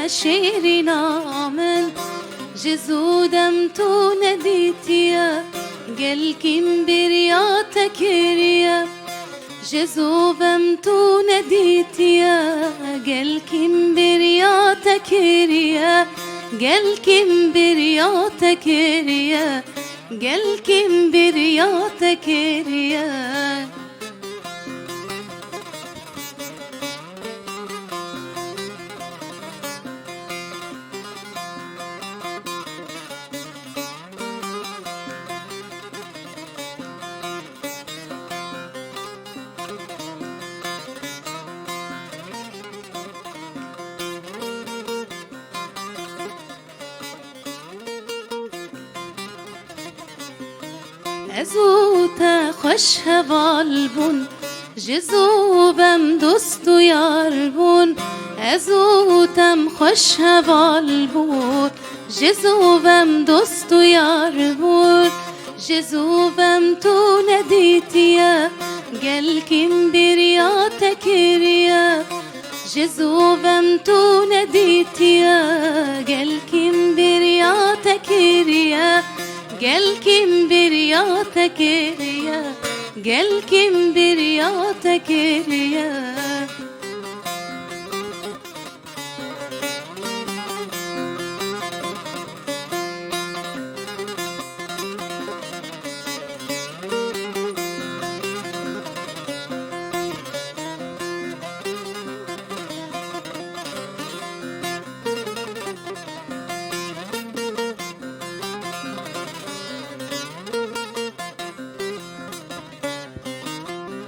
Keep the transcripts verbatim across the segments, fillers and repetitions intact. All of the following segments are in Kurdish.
Şêrîna min, ji zû dem tu nedîtiye, gel kî min bêriya te kiriye. Ji zû dem tu nedîtiye, gel kî min bêriya te kiriye, gel kî min bêriya te kiriye, gel kî min bêriya te kiriye. Ez û te xweş heval bûn, ji zû bem dost û yar bûn. Ez û te em xweş heval bûn, ji zû bem dost û yar bûn. Ji zû bem tu nedîtiye, gel kî min bêriya te kiriye. Ji zû dem tu nedîtiye, gel kî min bêriya te kiriye, gel kî min bêriya te kiriye, gel kî min bêriya te kiriye.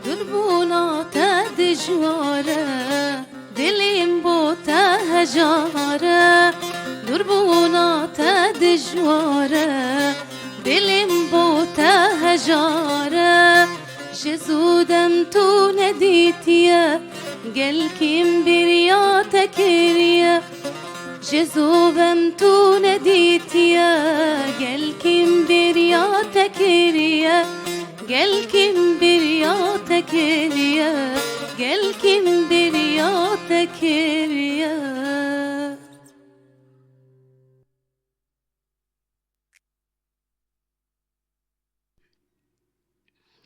Durbûna te dijwar e, dilê min bo te hejar e. Durbûna te dijwar e, dilê min bo te hejar e. Ji zû dem tu nedîtiye, gel kî min bêriya te kiriye. Ji zû dem tu nedîtiye, gel kî min bêriya te kiriye. Gel kî min bêriya te kiriye, gel kî min bêriya te kiriye.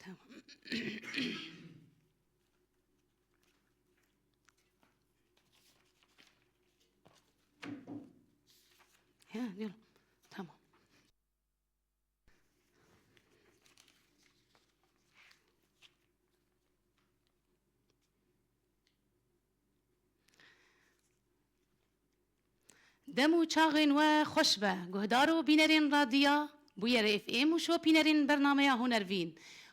Tamam. Ya, gel. Tamam. Dem û çaxên we xweş be, guhdar û bînerên Radya Bûyerê F M û şopînerên bernameya Hunervîn.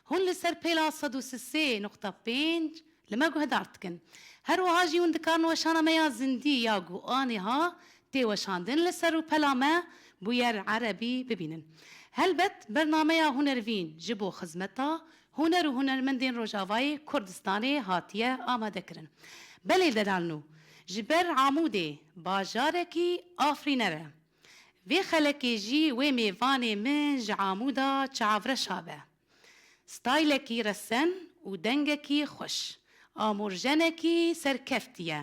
Hûn li ser pêla sed û sê nokta pênc li me guhdar dikin. Her wiha jî hûn dikarin weşana me ya zindî ya ku anîha tê weşandin li ser rûpela me Bûyer Erebî bibînin. Helbet bernameya Hunervîn ji bo xizmeta huner û hunermendên Rojavayê Kurdistanê hatiye amadekirin. Belê delalno, ji ber Amûdê bajarekî afirîner e. Vê xelekê jî wê mêvanê min ji Amûda çavreşa be. Staylekî resen û dengekî xweş, amûrjenekî serkeftî ye.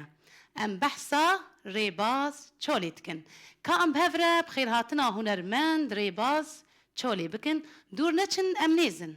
Em behsa Rêbaz Çolê dikin. Ka em bi hev re bi xêrhatina hunermend Rêbaz Çolê bikin. Dûr neçin, em nêzin.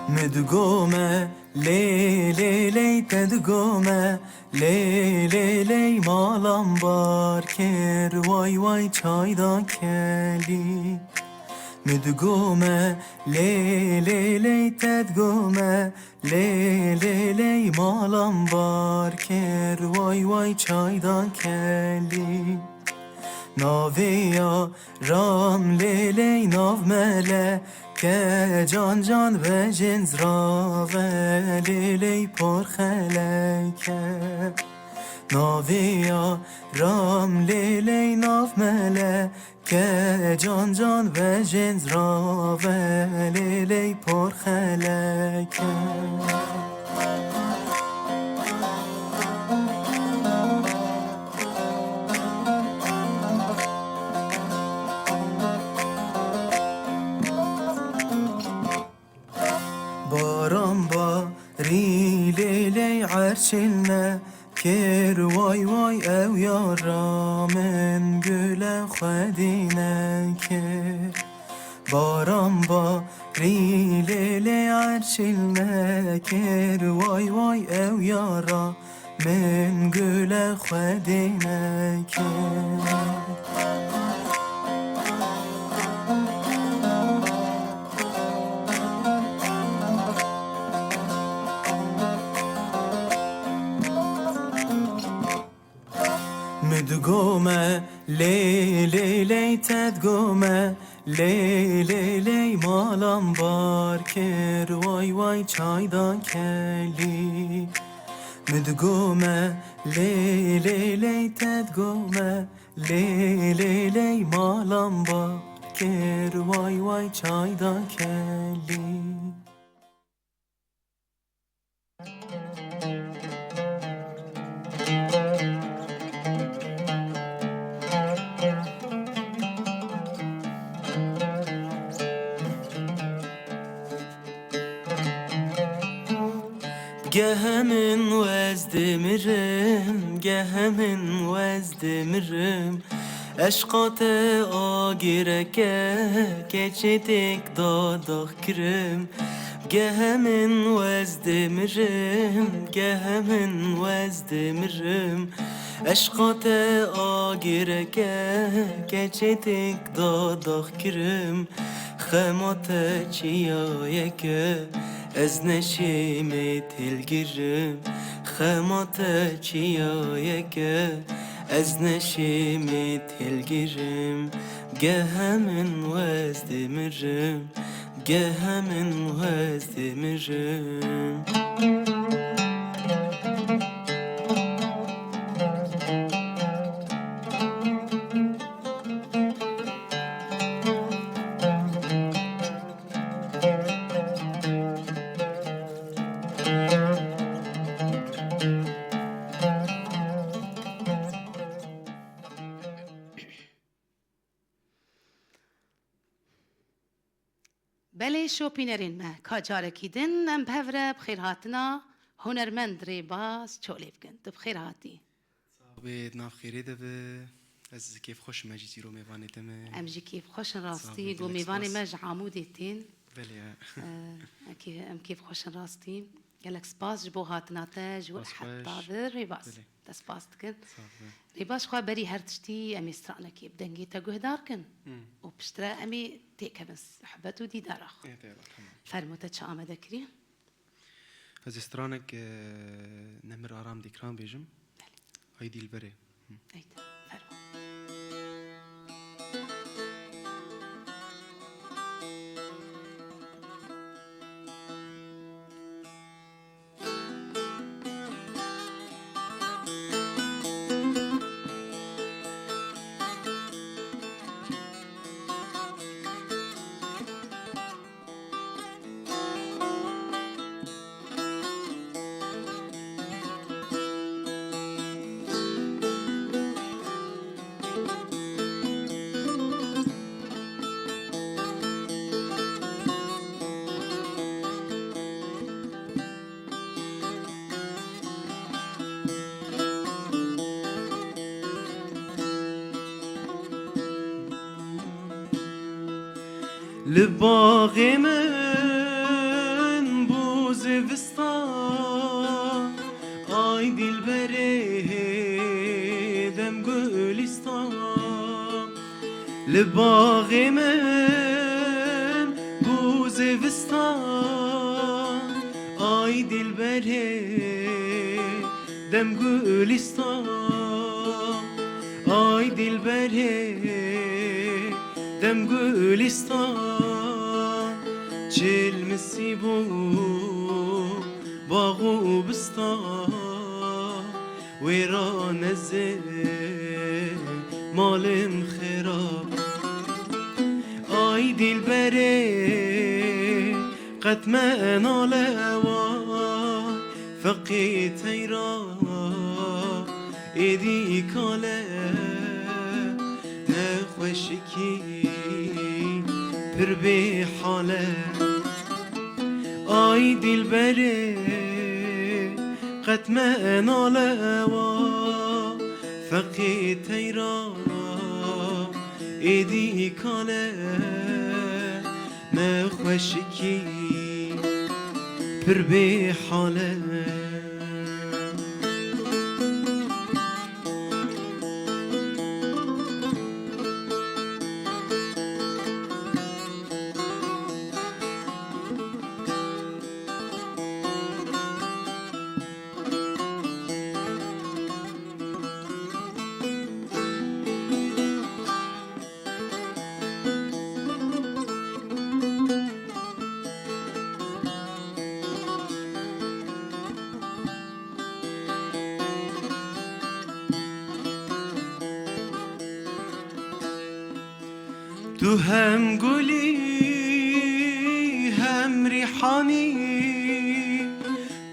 Min digo me, lê, lê, lê, te digo me, lê, lê, lê, malam bar kir, way, way, çayda kelî. Min digo me, lê, lê, lê, te digo me, lê, lê, lê, malam bar kir, way, way, çayda kelî. Navê ya ram lê lê nav mele ke can can bejên zrave lê lê por xeleke. Navê ya ram lê lê nav mele ke can can bejên zrave lê lê por xeleke. Ay ew yara min gule xwedî nekir. Baran barî lê lê erçîl nekir. Way way ew yara min gule xwedî nekir. Min digo me lê lê lê, te digo me lê lê lê, malan bar kir, way way çayda kelî. Min digo me lê lê lê, te digo me lê lê lê, malan bar kir, way way çayda kelî. Gehe min wez dimirim, gehe min wez dimirim. Eşqa te agireke, keçetêk dadax kirim. Gehe min wez dimirim, gehe min wez dimirim. Eşqa te agireke, keçetêk dadax kirim. Xema te çiyayeke, ez neşêmê têlgirim. Xema te çiyayeke, ez neşêmê têlgirim. Gehe min wez dimirim, gehe min wez dimirim. Belê şopînerên me, ka carekî din em bi hev re bi xêr hatina hunermend Rêbaz Çolê bikin. Tu bi xêr hatî. Sax bê, di nav xêrê de be. Ez kêfxweş im, me jî îro mêvanê te me. Em jî kêfxweş in rastî, Sax bê, got gelek mêvanê spas. Me ji Amûdê tên. Belê, ya. Em kê-, em kêfxweş in rastî. Gelek spas ji bo hatina te ji wir Spas heta xweş. Vir Rêbaz. Belê. Te spas dikin. Sax be. Rêbaz, xwe berî her tiştî em ê stranekê bi dengê te guhdar kin. Hmm. Û piştre em ê têkevin sohbet û dîdara xwe. Ê, tê, tamam. Fermo, te çi amade kirî? Ez ê stranek, e, Nemir Aram Dîkran bêjim. Belê. Ay Dilberê. Hı. Haydi, fermo. Li baxê min bû zivistan, ay dilberê dem gulîstan. Li baxê min bû zivistan, ay dilberê dem gulîstan. Ay dilberê dem gulîstan, çil misî bû bax û bistan. Wêra nezê malên xêra. Ay dilberê, qet me nalewa, feqî teyra êdî kale. Nexweşikî pir bê hale. Ay dilberê, qet me nalewa, Feqê teyra êdî kale, nexweşikî pir bê hale. Tu hem gulî, hem rîhanî,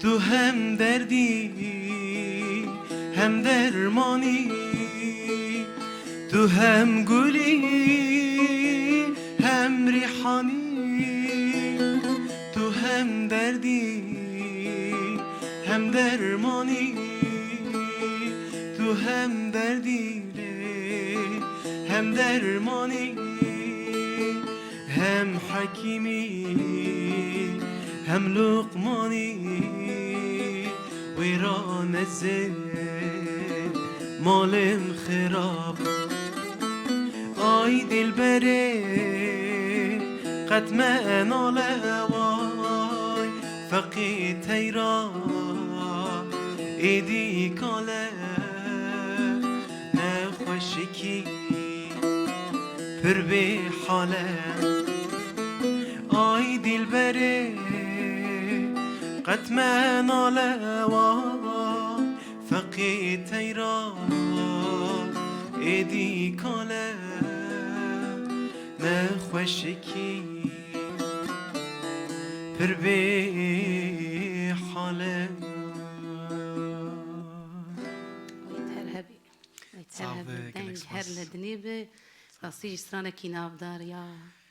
tu hem derdî, hem dermanî. Tu hem gulî, hem rîhanî, tu hem derdî, hem dermanî. Tu hem derdî lê hem dermanî, hem hekîmî, hem luqmanî. Wê ra nezê malên xirab. Ay dilberê, qet me nale way, feqî teyra êdî kale, nexweşikî pir bê hale. Ay dilberê, qet me nale way, feqî teyra êdî kale, nexweşikî pir bê hale. Wê her hebî. Wê her Sağ hebî. Be, Deng gelek her spas. Li dinê bi. Rastî jî stranekî navdar ya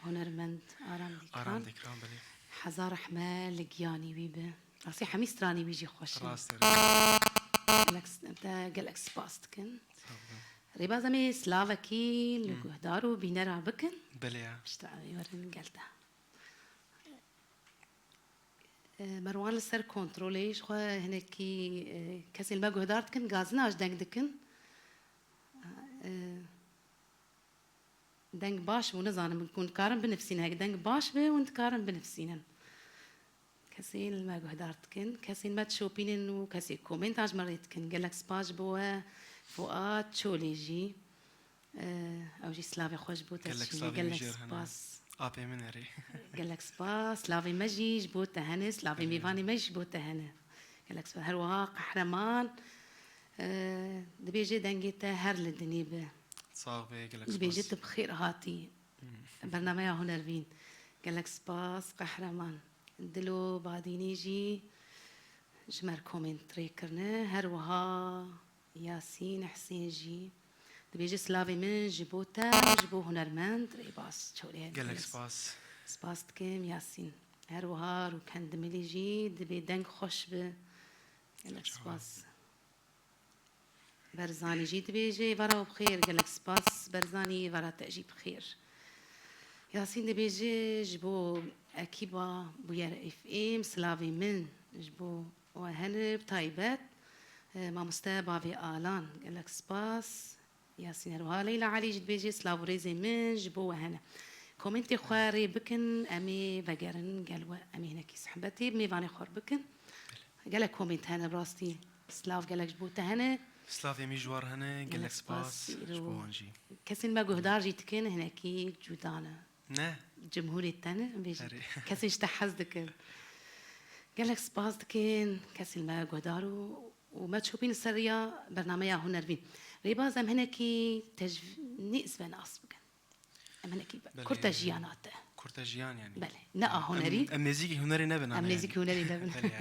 hunermend Aram Dîkran. Aram Dîkran, belê. Hezar rehme li giyanî wî bi. Rastî hemî stranî wî jî xweş in. Rast e. Gelek s-, te gelek spas dikin. Sağ olun. Rêbaz em ê slavekî li Hmm. guhdar û bînera bikin. Belê ya. Piştre em ê werin gel te. E, Merwan li ser kontrolê ji xwe hinekî, e, kesên me guhdar dikin, gazina ji deng dikin. E, Deng baş bû, nizanim hûn dikarin binivîsînin. Heke deng baş be, hûn dikarin binivîsînin. Kesên li me guhdar dikin, kesên me dişopînin û kesê komentan ji me rê dikin. Gelek spas ji bo we, Fuat Çolê jî. Ew jî slavê xwe ji bo te Gelek dişîne. Slavê min Gelek jê re hene. Spas. Apê min erê. Gelek spas. Slavê me jî ji bo te hene. Slavê Erê. Mêvanê me jî ji bo te hene. Gelek spas. Her wiha Qehreman, e, dibêje dengê te her li dinê be. Sax be, gelek spas. Dibêje tu bi xêr hatî. Hmm. Bernameya Hunervîn. Gelek spas, Qehreman. Dilo Badînî jî ji me re komentrê kirine. Her wiha Yasîn Hesên jî dibêje, slavê min ji bo te, ji bo hunermend Rêbaz Çolê. Gelek spas. Spas dikim Yasîn. Her wiha Rûken Dimilî jî dibê deng xweş bi. Gelek spas. Berzanî jî dibêje, êvara we bi xêr, gelek spas. Berzanî, êvara te jî bi xêr. Yasîn dibêje, ji bo ekîba Bûyer F M, silavê min ji bo we hene, bi taybet, e, mamoste Bavê Alan, gelek spas. Yasîn, her wiha Leyla Elî jî dibêje, silav û rêzê min ji bo we hene. Komentê xwe rê bikin, em ê vegerin gel we, em ê hinekî sohbetê bi mêvanê xwe re bikin. Gelek komênt hene, bi rastî silav gelek ji bo te hene. Slavê min ji we re hene, gelek spas ji bo wan jî. Kesên me guhdar jî dikin, hinekî cuda ne. Ne? Cumhurê te ne, em bêjin. Erê. Kesên ji te hez dikin. Gelek spas dikin, kesên me guhdar û, û me çopîn ser riya bernameya Hunervîn. Rêbaz em hinekî tecv-, nêz ve nas bikin. Em hinekî be-, Belê. Kurte jiyana te. Kurte jiyan yani. Belê. Ne a hunerî. Em, em nêzîkî hunerê nebin. Em nêzîkî hunerî nebin. Belê ya.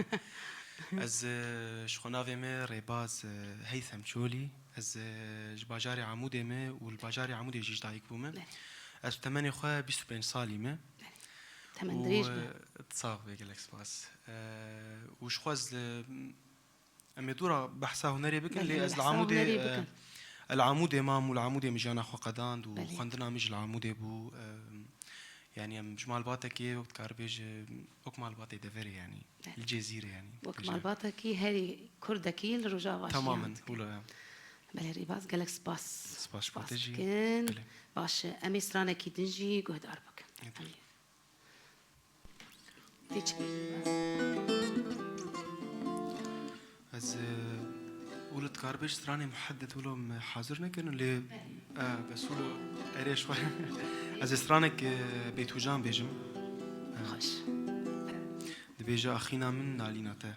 Ez, e, ji xwe navê me Rêbaz, e, Heythem Çolî. Ez, e, ji bajarê Amûdê me û li bajarê Amûdê jî ji dayik bûme. Belê. Ez temenê xwe bîst û pênc salî me. Belê. Temen dirêj be. Û, e, sax be, gelek spas. E, û ji xwe ez li, Em ê dûra behsa hunerê bikin, lê ez li Amûdê, eh, Li Amûdê mam û li Amûdê min jiyana xwe qedand û Belê. Xwendina min jî li Amûdê bû. Em, yanî em ji malbatekê wek dikar bêje, wek malbatê deverê yanî. Belê. Li Cezîrê yanî. Wek Bêje. Malbatekî herî kurdekî li Rojava jiyan Tamamen, dike. Wilo ya. Belê Rîbaz, gelek spas. Spas, spas te jî. Dikin. Belê. Baş e, em ê stranekî din jî guhdar bikin. Evet. Em ê. Tê çi? Ez, e, wilo dikar bêj stranê muhedded wilo em hazir nekirin lê, e, bes wilo erê ji xwe. Ez ê stranek, e, bêtûcan bêjim. E, Xweş. Dibêje axîna min nalîna te.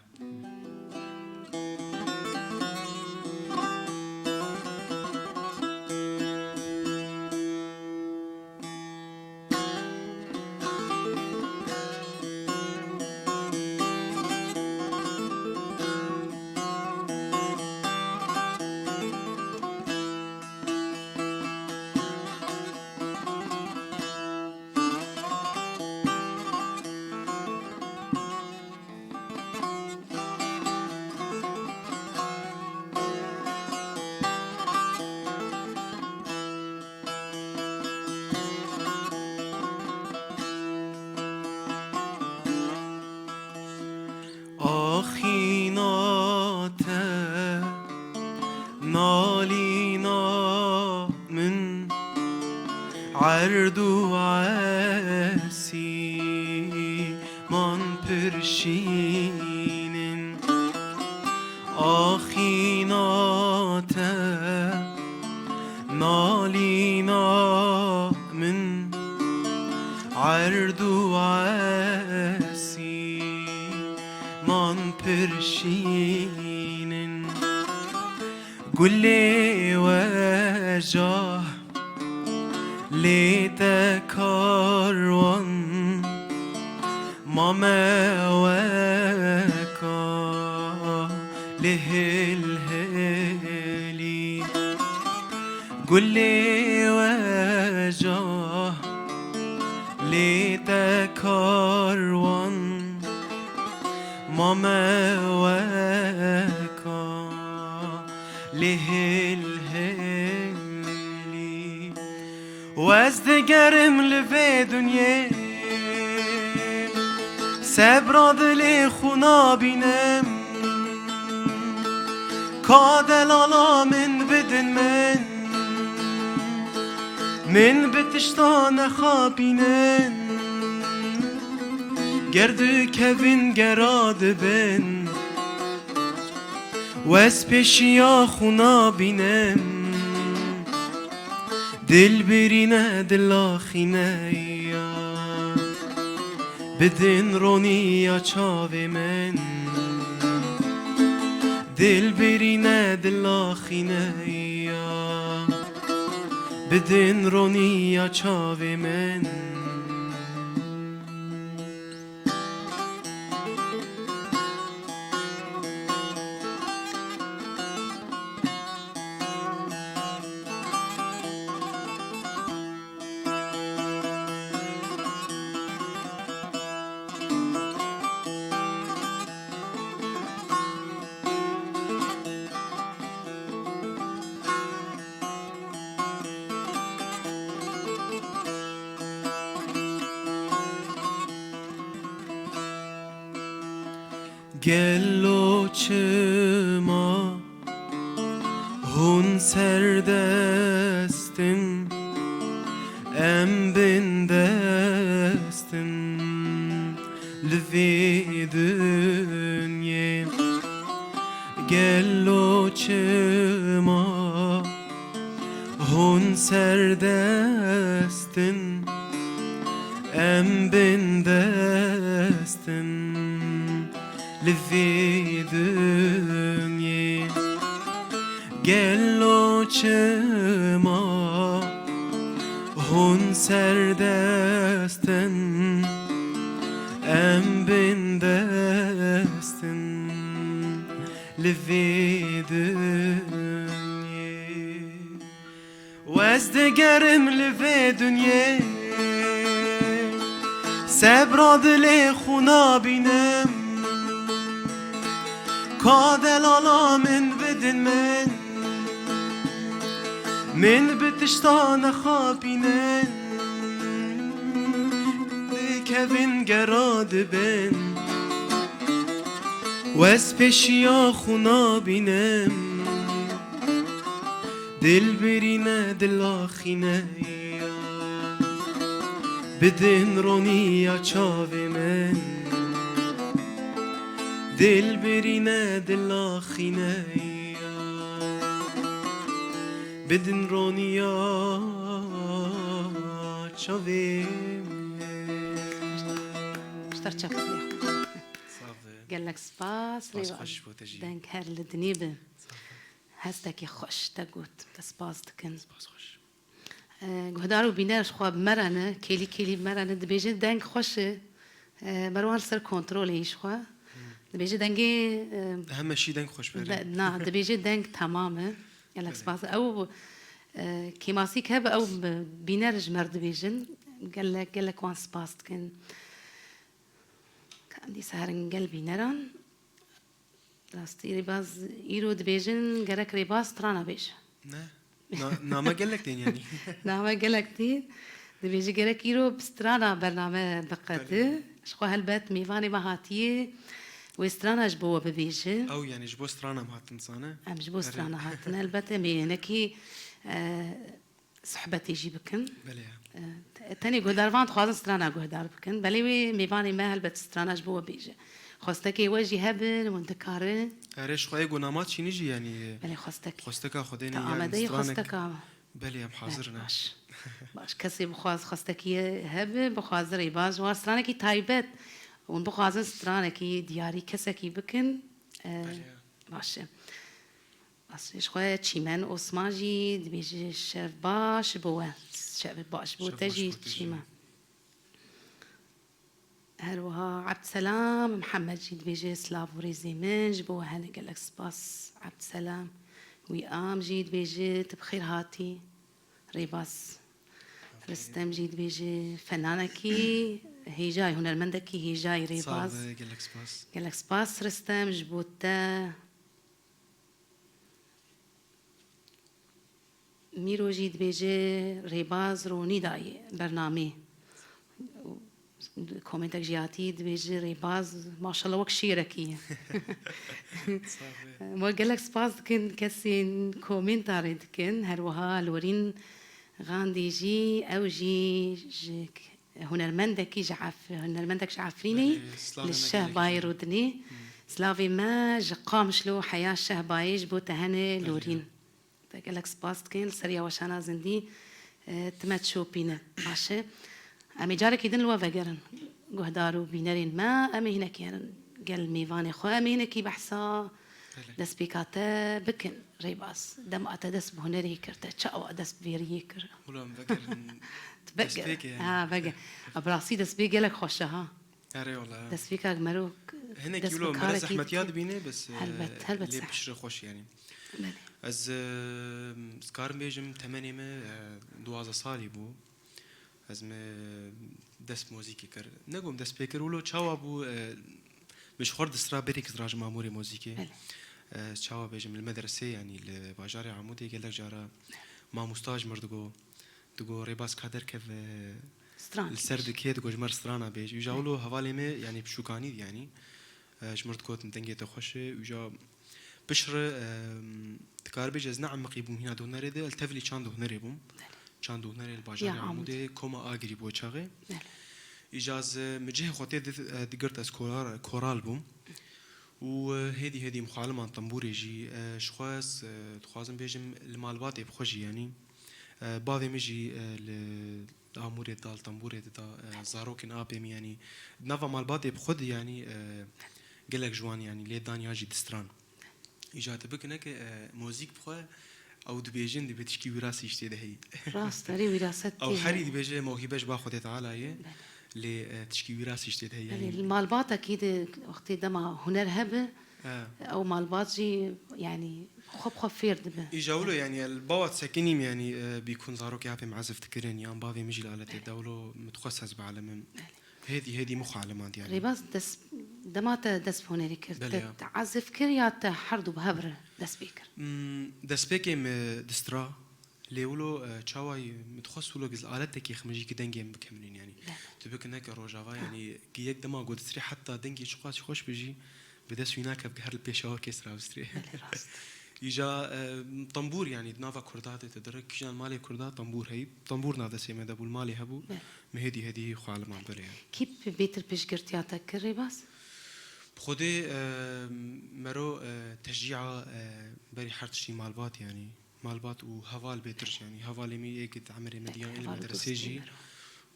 Axîna te, nalîna min, erd û esîman pir şînin. Axîna te, nalîna min, erd û esîman pir şînin. Gulê weja lê te karwan, ma me weka lê hêl hêlî. Gulê weja lê te karwan, ma me weka lê hêl hêlî. Û ez digerim li vê dinyê, sebra dilê xwe nabînim. Ka delala min bidin min, min bi tişta nexapînin. Ger dikevin gera dibin, û ez pêşiya xwe nabînim. Dil birîne, dil axîne ya, bidin roniya çavê min. Dil birîne, dil axîne ya, bidin roniya çavê min. Gelo çima hûn serdest in, em bindest in li vê dinyê? Gelo çima hûn serdest in, em bindest in li vê dinyê? Gelo çima hûn serdest in, em bindest in li vê dinyê? Û ez digerim li vê dinyê, sebra dilê xwe nabînim. Ka delala min bidin min, Min bi tişta nexapînin, dikevin gera dibin. Wez pêşiya xwe nabînim, dil birîne dila xîne. Bidin roniya çavê min, dil birîne dila xîne. Bidin roniya çavê min. Ji te re çav bûye. Sax be. Gelek spas, Spas, rêva. Xweş bo te jî. Deng her li dinê be. Sax be. Hestekî xweş te got. Te spas dikin. Spas, xweş. E, guhdar û bîner ji xwe bi me re ne, kêlî kêlî bi me re ne, dibêje deng xweş e. E, Merwan li ser kontrolê yî ji xwe. Hmm. Dibêje dengê, e, Heme şî deng xweş bere. De-, na, dibêje deng temam e. Gelek Belê. Spas. Ew, e, kêmasîk hebe ew bi-, bîner ji me re dibêjin. Gelek, gelek wan spas dikin. Ka em dîsa herin gel bîneran. Rastî, Rêbaz îro dibêjin, gerek Rêbaz strana bêje. Ne. Na-, name gelek tên yanî. Name gelek tên. Dibêje gerek îro bi strana bername biqede. Belê. Ji xwe helbet mêvanê me hatiye, wê strana ji bo we bibêje. Ew yanî ji bo strana em hatin zane. Em ji bo Erê. Strana hatin. Helbet em ê hinekî, e, sohbetê jî bikin. Belê ya. E, te-, tenê guhdarvan dixwazin strana guhdar bikin. Belê wê mêvanê me helbet strana ji bo we bêje. Xwestekê we jî hebin, hûn dikarin. Erê, ji xwe yê ku nama çînî jî, yanî, Belê, xwestek. Xwesteka Xwedê Te ne, yanî amade yî stranek. Xwesteka. Belê, em hazir ne. Baş. Baş. Kesê bixwaz xwestekî hebe, bixwazin Rêbaz ji wan stranekî taybet. Hûn bixwazin stranekî diyarî kesekî bikin. E, Belê ya. Baş e. Asê ji xwe Çîmen Osman jî dibêje şev baş bo we. Şev baş bo Şev te baş jî bo te jî. Çîmen. Her wiha Ebdselam Mihemed jî dibêje silav û rêzê min ji bo we hene gelek spas Ebdselam. Wî am jî dibêje tu bi xêr hatî. Rêbaz Ristem jî dibêje fenanekî hêjayî, hunermendekî hêjayî Rêbaz. Sağ ol, gelek spas. Gelek spas Ristem ji bo te. Mîro jî dibêje Rêbaz ronî dayê bernamê. Komentek jî hatî dibêje Rêbaz maşallah wek şêrekî ye. Sağ be. Me gelek spas dikin kesên komentarê dikin. Her wiha Lorîn Gandî jî, ew jî ji hunermendekî ji Ef-, hunermendek ji Efrînê Belê, slavê li me Şehbayê gelek Rûdinê. Hmm. Slavê me ji Qamişlo heya Şehbayê ji bo te hene Belê. Lorîn. Te gelek spas dikin, li ser ya weşana zindî, e, tu me dişopîne. Baş e. Em ê carekî din li we vegerin. Guhdar û bînerên me, em ê hinekî herin gel mêvanê xwe, em ê hinekî behsa Belê. Destpêka te bikin, Rêbaz. Dema te dest bi hunerê kir, te çawa dest bi vêriyê kir? Wilo em vegerin Tu veger. Destpêkê yani. Ha, veger. A, bi rastî destpêk gelek xweş e ha. Erê wala. Destpêka mero Hinek dest yulo bi mere karek zehmetiya dike. Dibîne, bes, e, Helbet, helbet lê zehmet. Piştre xweş yani. Belê. Ez, e, ez karim bêjim temenê me, e, duwazdeh salî bû. Ez me dest muzîkê kir. Negom dest pê kir, wilo çawa bû, e, min ji xwe re distra berî ki zira ji mamûrê muzîkê. Belê. E, çawa bêjim, li medresê, yanî li bajarê Amûdê gelek cara mamosta ji mir digo, digo Rêbaz ka derkeve Stran li ser dikê. Dikê, digo ji me re strana bêj. Îja wilo hevalê me, yanî pişûkanî, yanî, e, ji mir digotin dengê te xweş e. Îja piştre, e, dikar bêje ez ne emiqî bûm hîna di hunerê de, li tevlî çand û hunerê bûm. Belê. Çand û hunerê li bajarê Ya Amûdê, Amûdê. Koma Agirî bû çaxê. Belê. Îja ez, e, min cihê xwe tê di-, e, digirt, ez koral, koral bûm. Û, e, hêdî hêdî mixaliman tembûrê jî, e, ji xwe ez, e, dixwazim bêjim li malbatê bi xwe jî, yanî, e, bavê min jî, e, li, li Amûrê dida, li tembûrê dida, e, zarokên apê min, yanî, di nava malbatê bi xwe de, yanî, e, gelek ji wan, yanî, lê dan ya jî distran. Îja te bikine ke, e, muzîk bi xwe ew dibêjin, dibê tişkî wîrasî ji tê de heyî. Rast, erê wîraset Ew tê herî heye. Dibêje mewhîbe ji ba Xwedê Teala ye. Belê. Lê, e, tişkî wîrasî ji tê de heye, Belê, yanî. Li malbatekî de wextê dema huner hebe, Ha. ew malbat jî, yanî, xwe bi xwe fêr dibe. Îja wilo, yanî, el bawa sekinîm, yanî, e, bîkun zarokê apê min ezif dikirin, yan bavê min jî li aletê Belê. De wilo min dixwest ez bielimin. Belê. Hêdî, hêdî mixaliman diyar. Rêbaz dest, dema te dest bi hunerê kir, Belê te, ya. Te ezif kir ya te her du bi hev re dest pê kir? Hmm, destpêkê me distra, Lê wilo, e, çawayî min dixwest wilo giz aletekî ximijî ki dengê min bikemilîn, yanî. Belê. Tu bikine ke Rojava, yanî, ki yek dema got sirê heta dengê çiqas xweş bijî, bi dest wî nake, bi her li pêşa wekê sira bistrê. Belê, rast. Îja, e, tembûr, yanî, di nava Kurda de, te dire kîjan malê Kurda tembûr heyî. Tembûr nav destê me de bû, li malê hebû. Belê. Me hêdî hêdî xwe eliman, belê, yanî. Kî bêtir pêşgirtiya te kir, Rêbaz? Bi Xwedê, e, mero, e, teşcîa, e, berî her tiştî malbat, yanî. Malbat û heval bêtir jî, yanî hevalê min yê ki di emirê me diyan ê li medresê jî.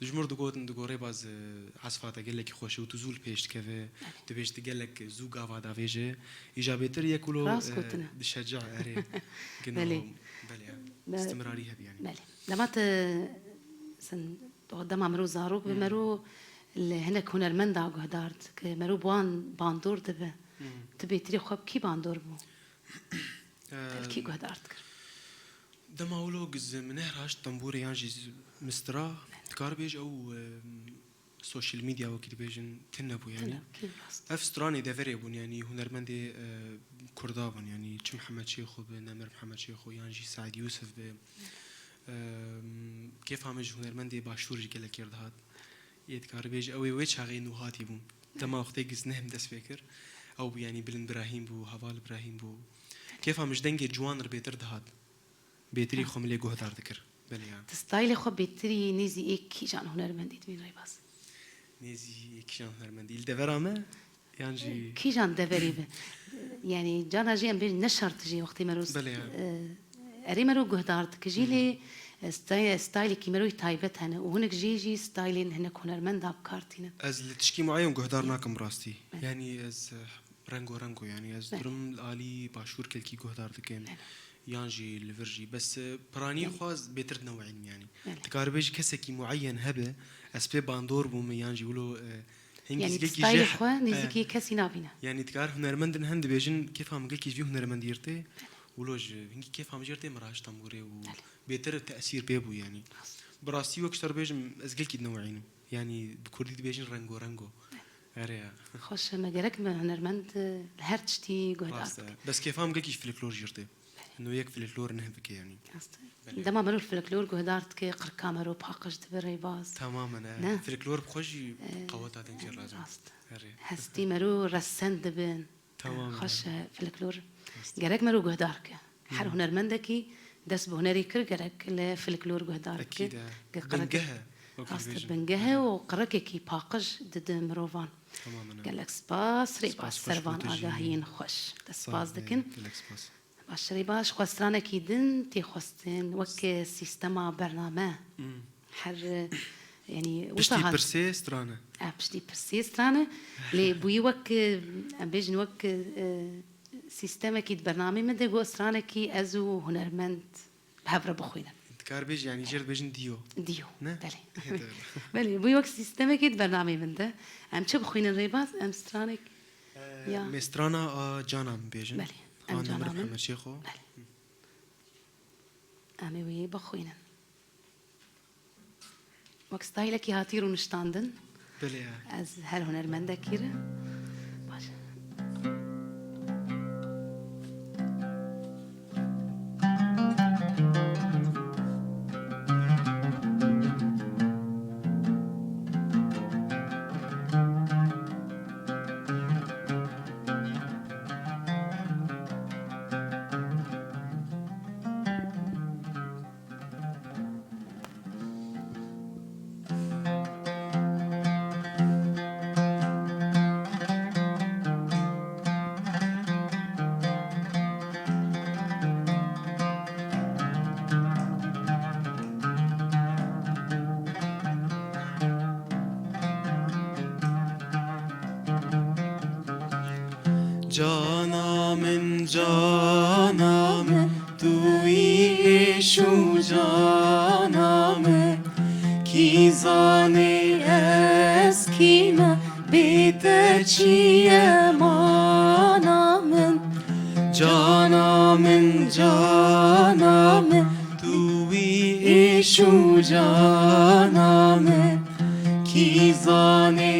Ji mir digotin, digo Rêbaz, e, esfa te gelekî xweş e û tu zû li pêş dikeve, dibêj tu gelek zû gava davêje. Îja bêtir yek wilo, e, dişece, erê. Gino, belê, ya. Istimrarî hebe, yanî. Belê. Dema te, sen, dema mero zarok bi, mero li hinek hunermenda guhdar dike, mero bi wan bandor dibe. Tu bêtirî xwe bi kî bandor bû? Te li kî guhdar dikir? Dema wilo giz min nehraşt tembûrê yan jî mistira, dikar bêj ew, e, social media wekî dibêjin tune bû, yanî. Tune bû, kî rast. Ev stranê deverê bûn, yanî hunermendê, e, Kurda bûn, yanî çi Mihemed Şêxo bi, Nemir Mihemed Şêxo yan jî Seîd Yûsif bi. E, kêfa min ji hunermendê başûr jî gelek kêr dihat. Yê dikare bêje ew ê wê çaxê nû hatî bûn. Dema wextê giz neh min dest pê kir. Ew bû, yanî Bilind Birahîm bû, Heval Birahîm bû. Kêfa min ji dengê ciwan re bêtir dihat. Bêtirî xwe min lê guhdar dikir. Belê ya. Tu staylê xwe bêtirî nêzî ê kîjan hunermendî dibîn Rêbaz? Nêzî ê kîjan hunermendî? Li devera me yan jî? Kîjan deverê be? Yanî cana jî em bêjin ne şert jî wextê mero, belê ya, e, erê mero guhdar dike jî, lê, e, stay-, staylekî mero yî taybet hene û hinek jê jî staylên hinek hunermenda bi kar tînin. Ez li tişkî mueyen guhdar nakim rastî. Belê. Yanî ez, e, rengo rengo, yanî ez, belê, durum li alî başûr gelkî guhdar dikim. Belê. Yan jî li vir jî. Bes, e, piranî, belê, xwe ez bêtir dineweyînim, yanî. Belê. Dikaribêjî kesekî mueyen hebe, ez pê bandor bûme yan jî wilo, e, hingî, yanî, zikekî staylê jê xwe, e, nêzîkî kesî nabîne. Yanî dikar hunermendin hen dibêjin, kêfa min gelkî ji vî hunermendî yirtê, belê, wilo ji hingî kêfa min jê yirtê min raşt tembûrê û, belê, bêtir tesîr pê bû, yanî. Rast. Bi rastî wek ji te re bêjim, ez gelkî dineweyînim. Yanî bi kurdî dibêjin rengo rengo. Erê ya. Xweş e, me gerek me hunermend, e, li her tiştî guhdar bike. Rast e. Bes kêfa min gelkî ji filiklor jî yirtê. Belê. Hino yek filiklor neh bike, yanî. Rast e. Belê. Dema mero filiklor guhdar dike, qirka mero paqij dibe Rêbaz. Tamamen e. Ne? Filiklor bi xwe jî, e, qeweta dengê lazim. Rast. Erê. Hestî mero resen dibin. Tamam, xweş e, filiklor. Rast. Gerek mero guhdar ke. Her, hmm, hunermendekî dest bi hunerê kir, gerek li filiklor guhdar ke. Ekîd e. Ge-, qirek-, bingeh e, wekî, rast e, dibêjin, bingeh e û qirekekî paqij dide mirovan. Tamam, gelek spas, Rêbaz, ser van agahiyên xweş. Te spas dikin. Gelek spas. Baş, Rêbaz, xwe stranekî din tê xwestin, wek sîstema bername. Hmm. Her, e, yanî, piştî wisa hat. Pirsê strane. E, piştî pirsê strane. Lê bûyî wek, e, em bêjin wek, e, sîstemekî di bernameyê min de got stranekî ez û hunermend bi hev re bixwînin. Dikar bêjî, yanî jê re dibêjin dîyo. Dîyo, ne? Belê. Belê, bûyî wek sîstemekî di bernameyê min de. Em çi bixwînin Rêbaz? Em stranek, e, ya. Em ê strana a cana min bêjin. Belê. Em cana min. Hemed Şêxo. Belê. Em ê wî bixwînin. Wek staylekî hatî rûniştandin. Belê ya. Ez her hunermendekî re. Baş. Cana min, cana min, tu yî êş û cana min. Kî zanê ez kî me, bê te çi ye mana min. Cana min, cana min, tu yî êş û cana min. Kî zanê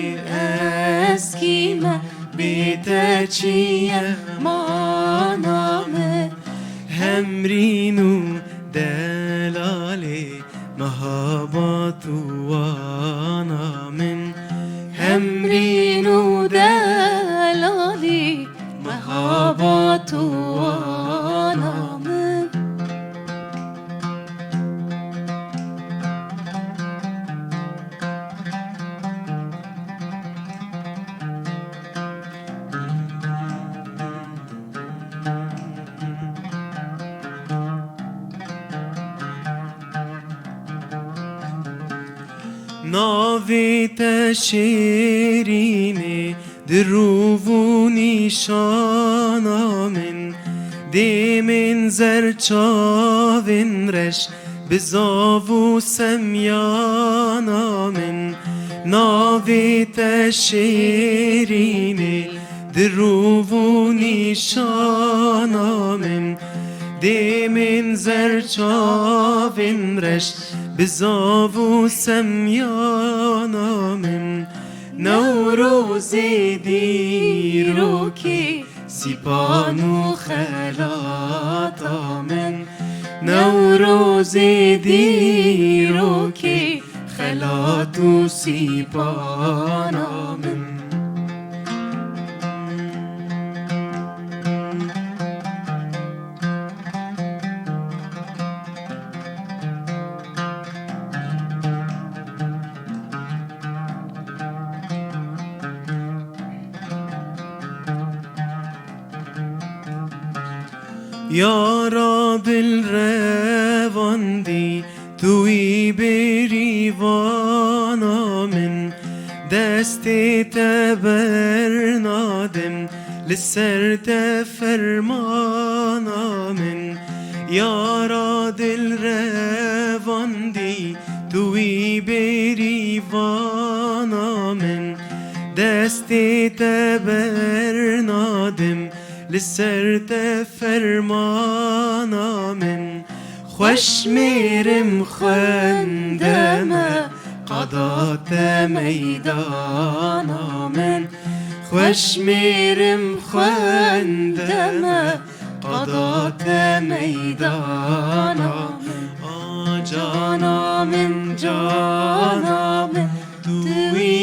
ez kî me, bê te çi ye mana min. Hemrîn û delal Mehabat û wana min, hemrîn û delalî, mehabat û wana min. Navê te şêrînê di rûv û nîşana min, dê min zer çavên reş bi zav û semyana min. Navê te şêrînê di rûv û nîşana min, dê min zer çavên reş bi zav û semyana min. Newrozê dîrokê sîpan û xelata min, Newrozê dîrokê xelat û sîpana min. Yara dil revandî, tu wî bêrîvana min, destê te bernadim, li ser te fermana min. Yara dil revandî, tu wî bêrîvana min, destê te bernadim, li ser te fermana min. Xweş mêrim xwende me, qada te meydana min. Xweş mêrim xwende me, qada te meydana min. A cana min, cana min, tu wî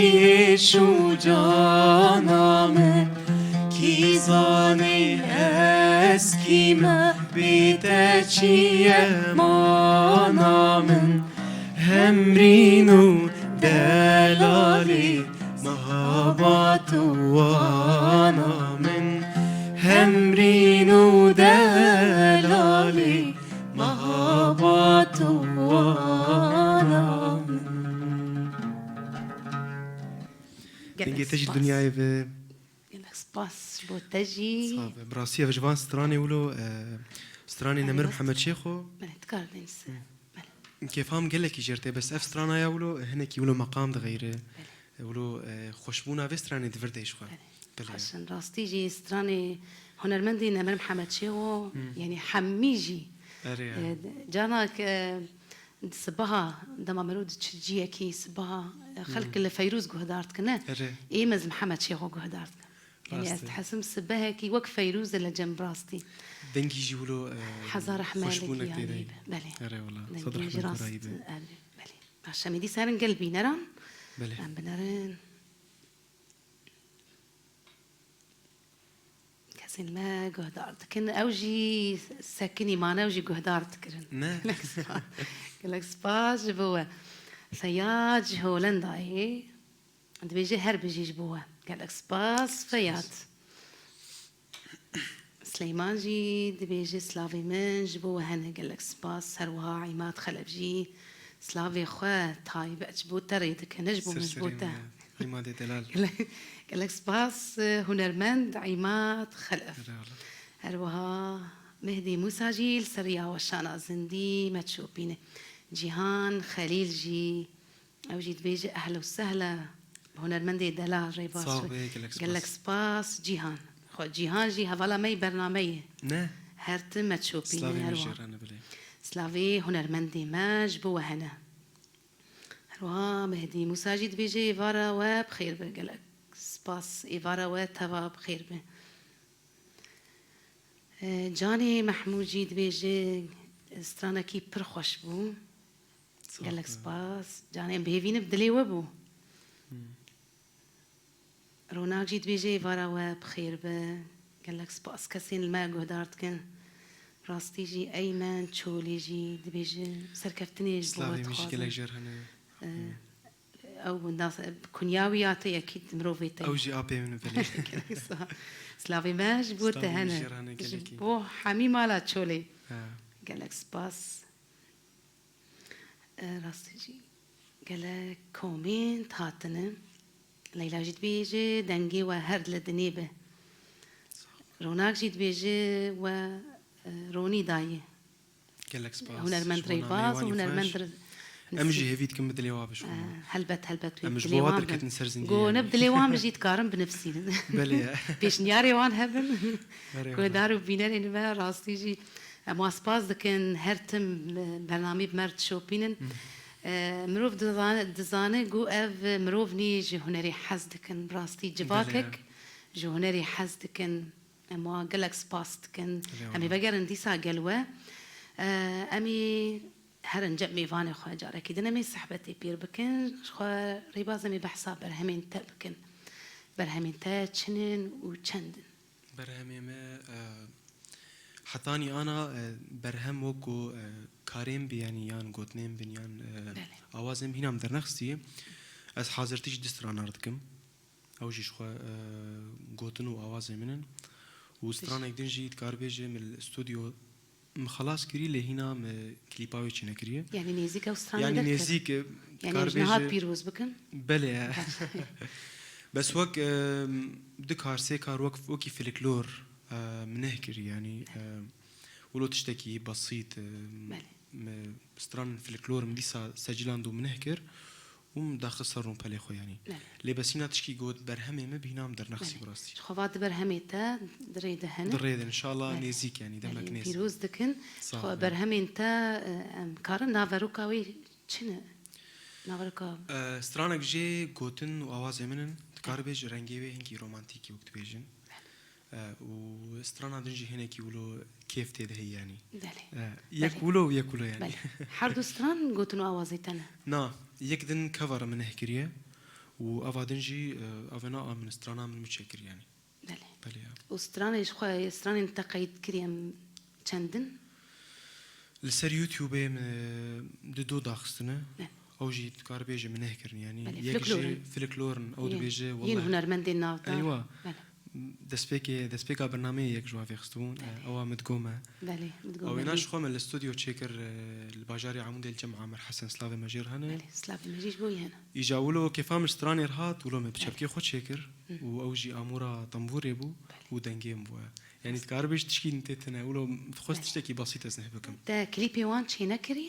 êş û cana min. Kî zanê ez kî me, bê te çi ye mana min. Hemrîn û delalî, mehabat û wana min. Hemrîn û delalî, mehabat û wana min. Dengê te jî dinyayê be. Gelek spas ji bo te jî. Sax be. Bi rastî ev ji van stranê wilo, e, stranê Nemir Mihemed Şêxo. Belê, dikar bênîse. Belê. Kêfam gelekî jê re tê, bes ev strana ya wilo, e, hinekî wilo meqam dixeyre. Belê. E, wilo, e, xweşbûna vê stranê di vir de jî xwe. Belê. Belê. Xweş in. Rastî jî stranê hunermendê Nemir Mihemed Şêxo, yanî hemî jî. Erê, erê. E, carna ke sibaha dema mero diçi ciyekî sibaha, e, xelk li Feyrûz guhdar dikine. Erê. Ê me ji Mihemed Şêxo guhdar dikin. Yanî ez dihesim sibehekî wek Feyrûz e li cem rastî. Dengî jî wilo, e, hezar rehme xweşbûnek tê de. Belê. Erê wala. Dengî jî rast, erê, belê. Baş e, me dîsa herin gel bîneran. Belê. Em binerin. Kesên me guhdar dikin. Ew jî sekinî mane, ew jî guhdar dikirin. Ne. Gelek spas. Gelek spas ji bo we. Feyyad ji Holendayê. Dibêje her bijî ji bo we. Gelek spas Feyyad. Sileyman jî dibêje slavê min ji bo we hene. Gelek spas. Her wiha Îmad Xelef jî slavê xwe taybet ji bo te rê dike, ne ji bo min, ji bo te. Ser serê me. Îmadê delal. Gelek, gelek spas, e, hunermend Îmad Xelef. Eyvallah. Her wiha Mehdî Mûsa jî li ser ya weşana zindî me çopîne. Cîhan Xelîl jî, ew jî dibêje ehla û sehla, hunermendê delal rêbaz. Sax be, gelek spas. Gelek spas Cîhan. Xwe Cîhan jî hevala me yê bernameyê. Ne. Her tim me çopîne her wiha. Slavê min jê re ne bilê. Slavê hunermendê me ji bo we hene. Her wiha Mehdî Mûsa jî dibêje êvara we bi xêr be. Gelek spas, êvara we teva bi xêr be. E, Canê Mehmûd jî dibêje stranekî pir xweş bû. Gelek spas. Canê em bi hêvî ne, bi dilê we bû. Ronak jî dibêje êvara we bi xêr be. Gelek spas kesên li me guhdar dikin. Rastî jî Eymen Çolî jî dibêje serkeftinê ji bo we dixwazin. Slavê min jî gelek jêr hene. Ew nas-, kunya wî ya te yekî mirovê te ye. Ew jî apê min e, belê. Gelek spas. Slavê me ji bo te hene. Ji bo hemî mala Çolê. Gelek spas. E, rastî jî gelek komîn hatine. Leyla jî dibêje, dengê we her li dinê be. Ronak jî dibêje, we, e, ronî dayî. Gelek spas. Hunermend Rêbaz û hunermend Em jî hêvî dikin bi dilê wa bişkûnin. E, helbet, helbet, wê bi dilê wan bin. Em ji bo wa derketin ser zindiyê. Go ne bi dilê wan bin jî dikarin binivîsînin. Belê ye. Pêşniyarê wan hebin. Guhdar û bînerên me rastî jî Em wan spas dikin, her tim, e, bernameyê bi me re dişopînin. E, mirov dizane, dizane ku ev mirov nî ji hunerê hez dikin. Bi rastî civakek ji hunerê hez dikin. Em wan gelek spas dikin. Em ê vegerin dîsa gel we. E, em ê herin cem mêvanê xwe carekî din em ê sehbetê pêr bikin. Ji xwe rêbaz em ê behsa berhemên te bikin. Berhemên te çi ne û çend in? Berhemê me, e, hetanî ana, e, berhem wek ku, e, karên bi, yanî yan gotinên bin, yan, e, awazên bi hîna min dernexistî. Ez hazirtî ji du stranar dikim. Ew jî ji xwe, e, gotin û awazên min in. Û stranek din jî dikar bêje min li stûdyo min xelas kirî, lê hîna min klîpa wê çênekiriye. Yanî nêzîk ew stranê derkeve? Yanî nêzîk, e, yanî dikar bêje pîroz bikin? Belê. Bes wek, e, du kar, sê kar wek, wekî filiklor, e, min neh kirî, yanî, e, wilo tiştekî besît, e, min stranên filiklor min dîsa secîland û min neh kir. û min daxist ser rûnpelê xwe, yanî. Belê. Lê besîna tişkî got, berhemê me bîna min dernexistî bi rastî. Ji xwe va di berhemê te di rê de hene. Di rê de, înşallah nêzîk, yanî demek nêz. Pîroz dikin. Ji xwe berhemên te, e, em karin naveroka wê çi ne? Naveroka. E, stranek jê gotin û awazê min in. Dikare bêje rengê wê hinkî romantîk e, wek dibêjin. E, û strana din jî hinekî wilo kêf tê de heye, yanî. Belê. E, yek wilo û yek wilo, yanî. Belê. Her du stran gotin û awazê te ne? Na, yek din cover min neh kiriye û ava din jî, e, avêna a min, strana min mi çêkir, yanî. Belê. Belê ya. Û stranê ji xwe, stranên te qeyd kirî em çend in? Li ser YouTubeê min, e, du do daxistine. Ne. Ew jî dikar bêje min neh kirin, yanî. Belê, yek jî filiklor in. Filiklor in, ew dibêje, yên hunermendên navdar. Eywa. Belê. Destpêkê, destpêka bernameyê yek ji wan vêxistibûn, e, ew a min digot me. Belê, min digot me. Ew êna ji xwe min li stûdyo çêkir, e, li bajarê Amûdê li cem Amer Hesen, slavê me jê re hene. Belê, slavê me jî ji bo wî hene. Îja wilo kêfa min ji stranê re hat, wilo me bi çepkê xwe çêkir û ew jî amûra tembûrê bû û dengê min bû. Yanî dikare bêje tişkî din tê tune, wilo dixwest tiştekî besît ez neh bikim. Te klîpê wan çênekirî?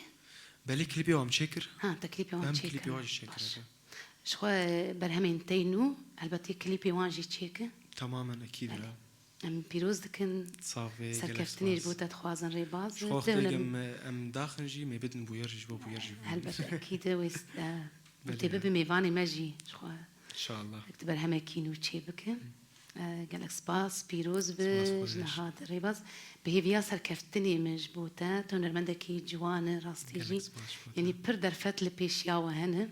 Belê, klîpê wan çêkir. Ha, te klîpê wan çêkir. Em klîpê wan jî çêkir. Baş. Ji xwe berhemên te yê nû, helbetî klîpê wan jî çêkin. Tamamen ekîd e. Belê. Em pîroz dikin. Sax bê, gelek spas. Serkeftinê ji bo te dixwazin rêbaz. Ji xwe wextê em, em daxin jî, me bidin bûyer jî, ji bo bûyer jî bû. Helbet, ekîd e, wê s-, e, Belê. Tê bibe mêvanê me jî ji xwe. Înşallah. Wek tu berhemekî nû çê bikin. E, gelek spas, pîroz be, spas, ji niha de rêbaz. Bi hêviya serkeftinê me ji bo te, tu hunermendekî ciwan e, rastî jî. Gelek spas ji bo te. Yanî pir derfet li pêşiya we hene.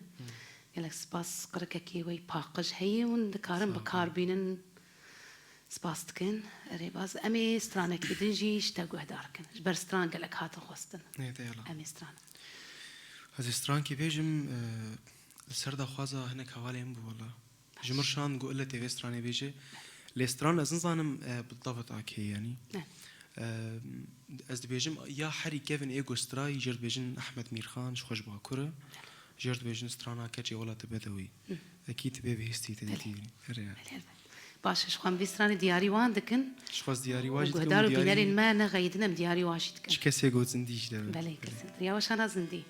Gelek spas, qirikekî wê paqij heye hûn dikarin bi kar bînin. Spas dikin, rêbaz. Em ê stranekî din jî ji te guhdar kin. Ji ber stran gelek hatin xwestin. Nê, te yala. Em ê stran. Ez ê strankî bêjim, e, li ser daxwaza hinek hevalên min bû wela. Ji min şand got, "Ile tê vê stranê bêje." Lê stran ez nizanim, e, bi davet akê, yanî. Ne. E, ez dibêjim, ya herî kevin ê got strayî, jê re dibêjin Ehmed Mîrxan, ji xwe ji Bakur e. Jê re dibêjin strana keçê welatê bedewî. Hı. Ekî tu bê bihîstî, te dîtî. Belê. Here ya. Belê, belê. Baş e, ji xwe em vî stranê diyarî wan dikin. Ji xwe ez diyarî wan jî dikim û guhdar û bînerên me nexeyidin, em diyarî wan jî dikin. Ji kesê got zindî jî de. Belê, kesê. Ya weşana zindî.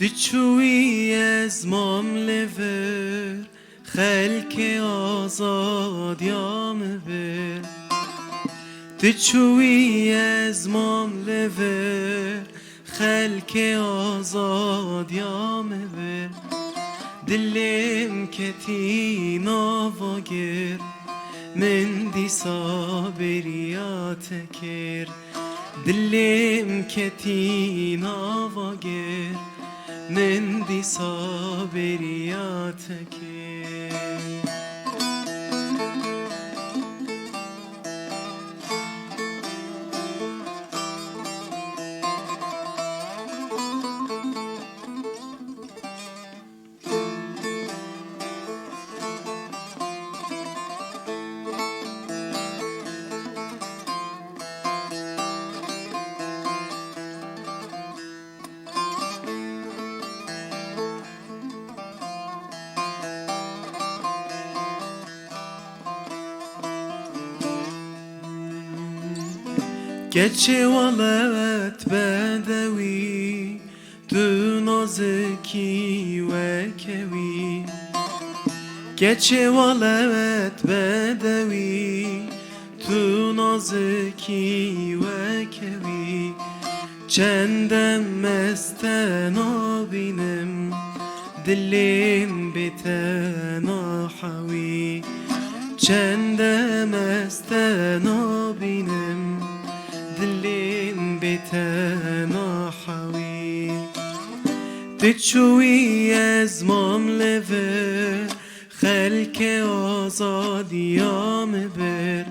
Tu çûyî ez mam li vir, xelkê azadiya min bir. Tu çûyî ez mam li vir, xelkê azadiya min bir. Dilê min ketî nava gir, min dîsa bêriya te kir. Dilê min ketî nava gir, min dîsa bêriya te kir. Keçê welat bedewî, tu nazikî weke wî. Keçê welat bedewî, tu nazikî weke wî. Çend dem ez te nabînim, dilê min bê te nahewî. Çend dem ez te nabînim, dilê min bê te nahewî. Tu çûyî ez mam li vir, xelkê azadiya min bir.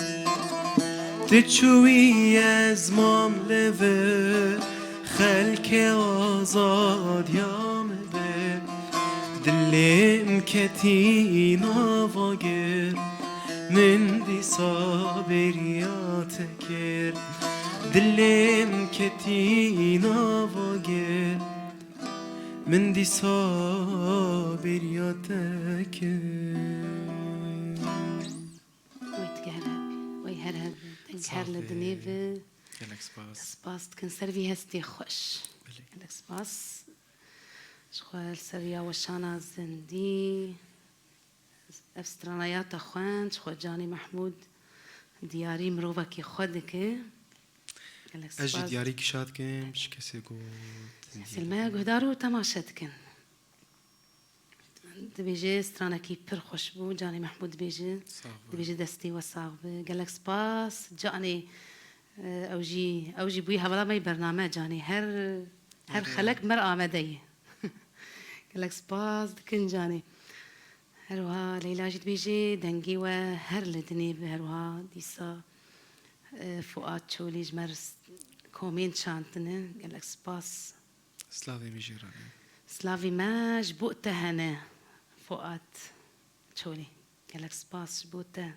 Tu çûyî ez mam li vir, xelkê azadiya min bir. Dilê min ketî nava gir, min dîsa bêriya te kir. Dilê min ketî nava gir, min dîsa bêriya te kir. Wey digere, wey her her, deng her li dinê bi. Gelek spas. Spas dikin ser vî hestê xweş. Belê. Gelek spas. Ji xwe li ser ya weşana zindî. Ev strana ya te xwend, ji xwe Canî Mehmûd diyarî mirovekî xwe dike. Gelek spas. Ez jî diyarî kişa dikim ji kesê ku Silme guhdar û temaşe dikin. Dibêje stranekî pir xweş bû, Canî Mehmûd dibêje. Sax be. Dibêje destê we sax be. Gelek spas. Canî, e, ew jî, ew jî bûyî hevala me yê bername Canî. Her, her Erê. xelek mer amade ye. Gelek spas dikin Canî. Her wiha Leyla jî dibêje dengê we her li dinê bi, her wiha dîsa, e, Fuat Çolî ji me re s-, komên çandine. Gelek spas. Slavê me jî re ne. Slavê me ji bo te hene, Fuat Çolî. Gelek spas ji bo te.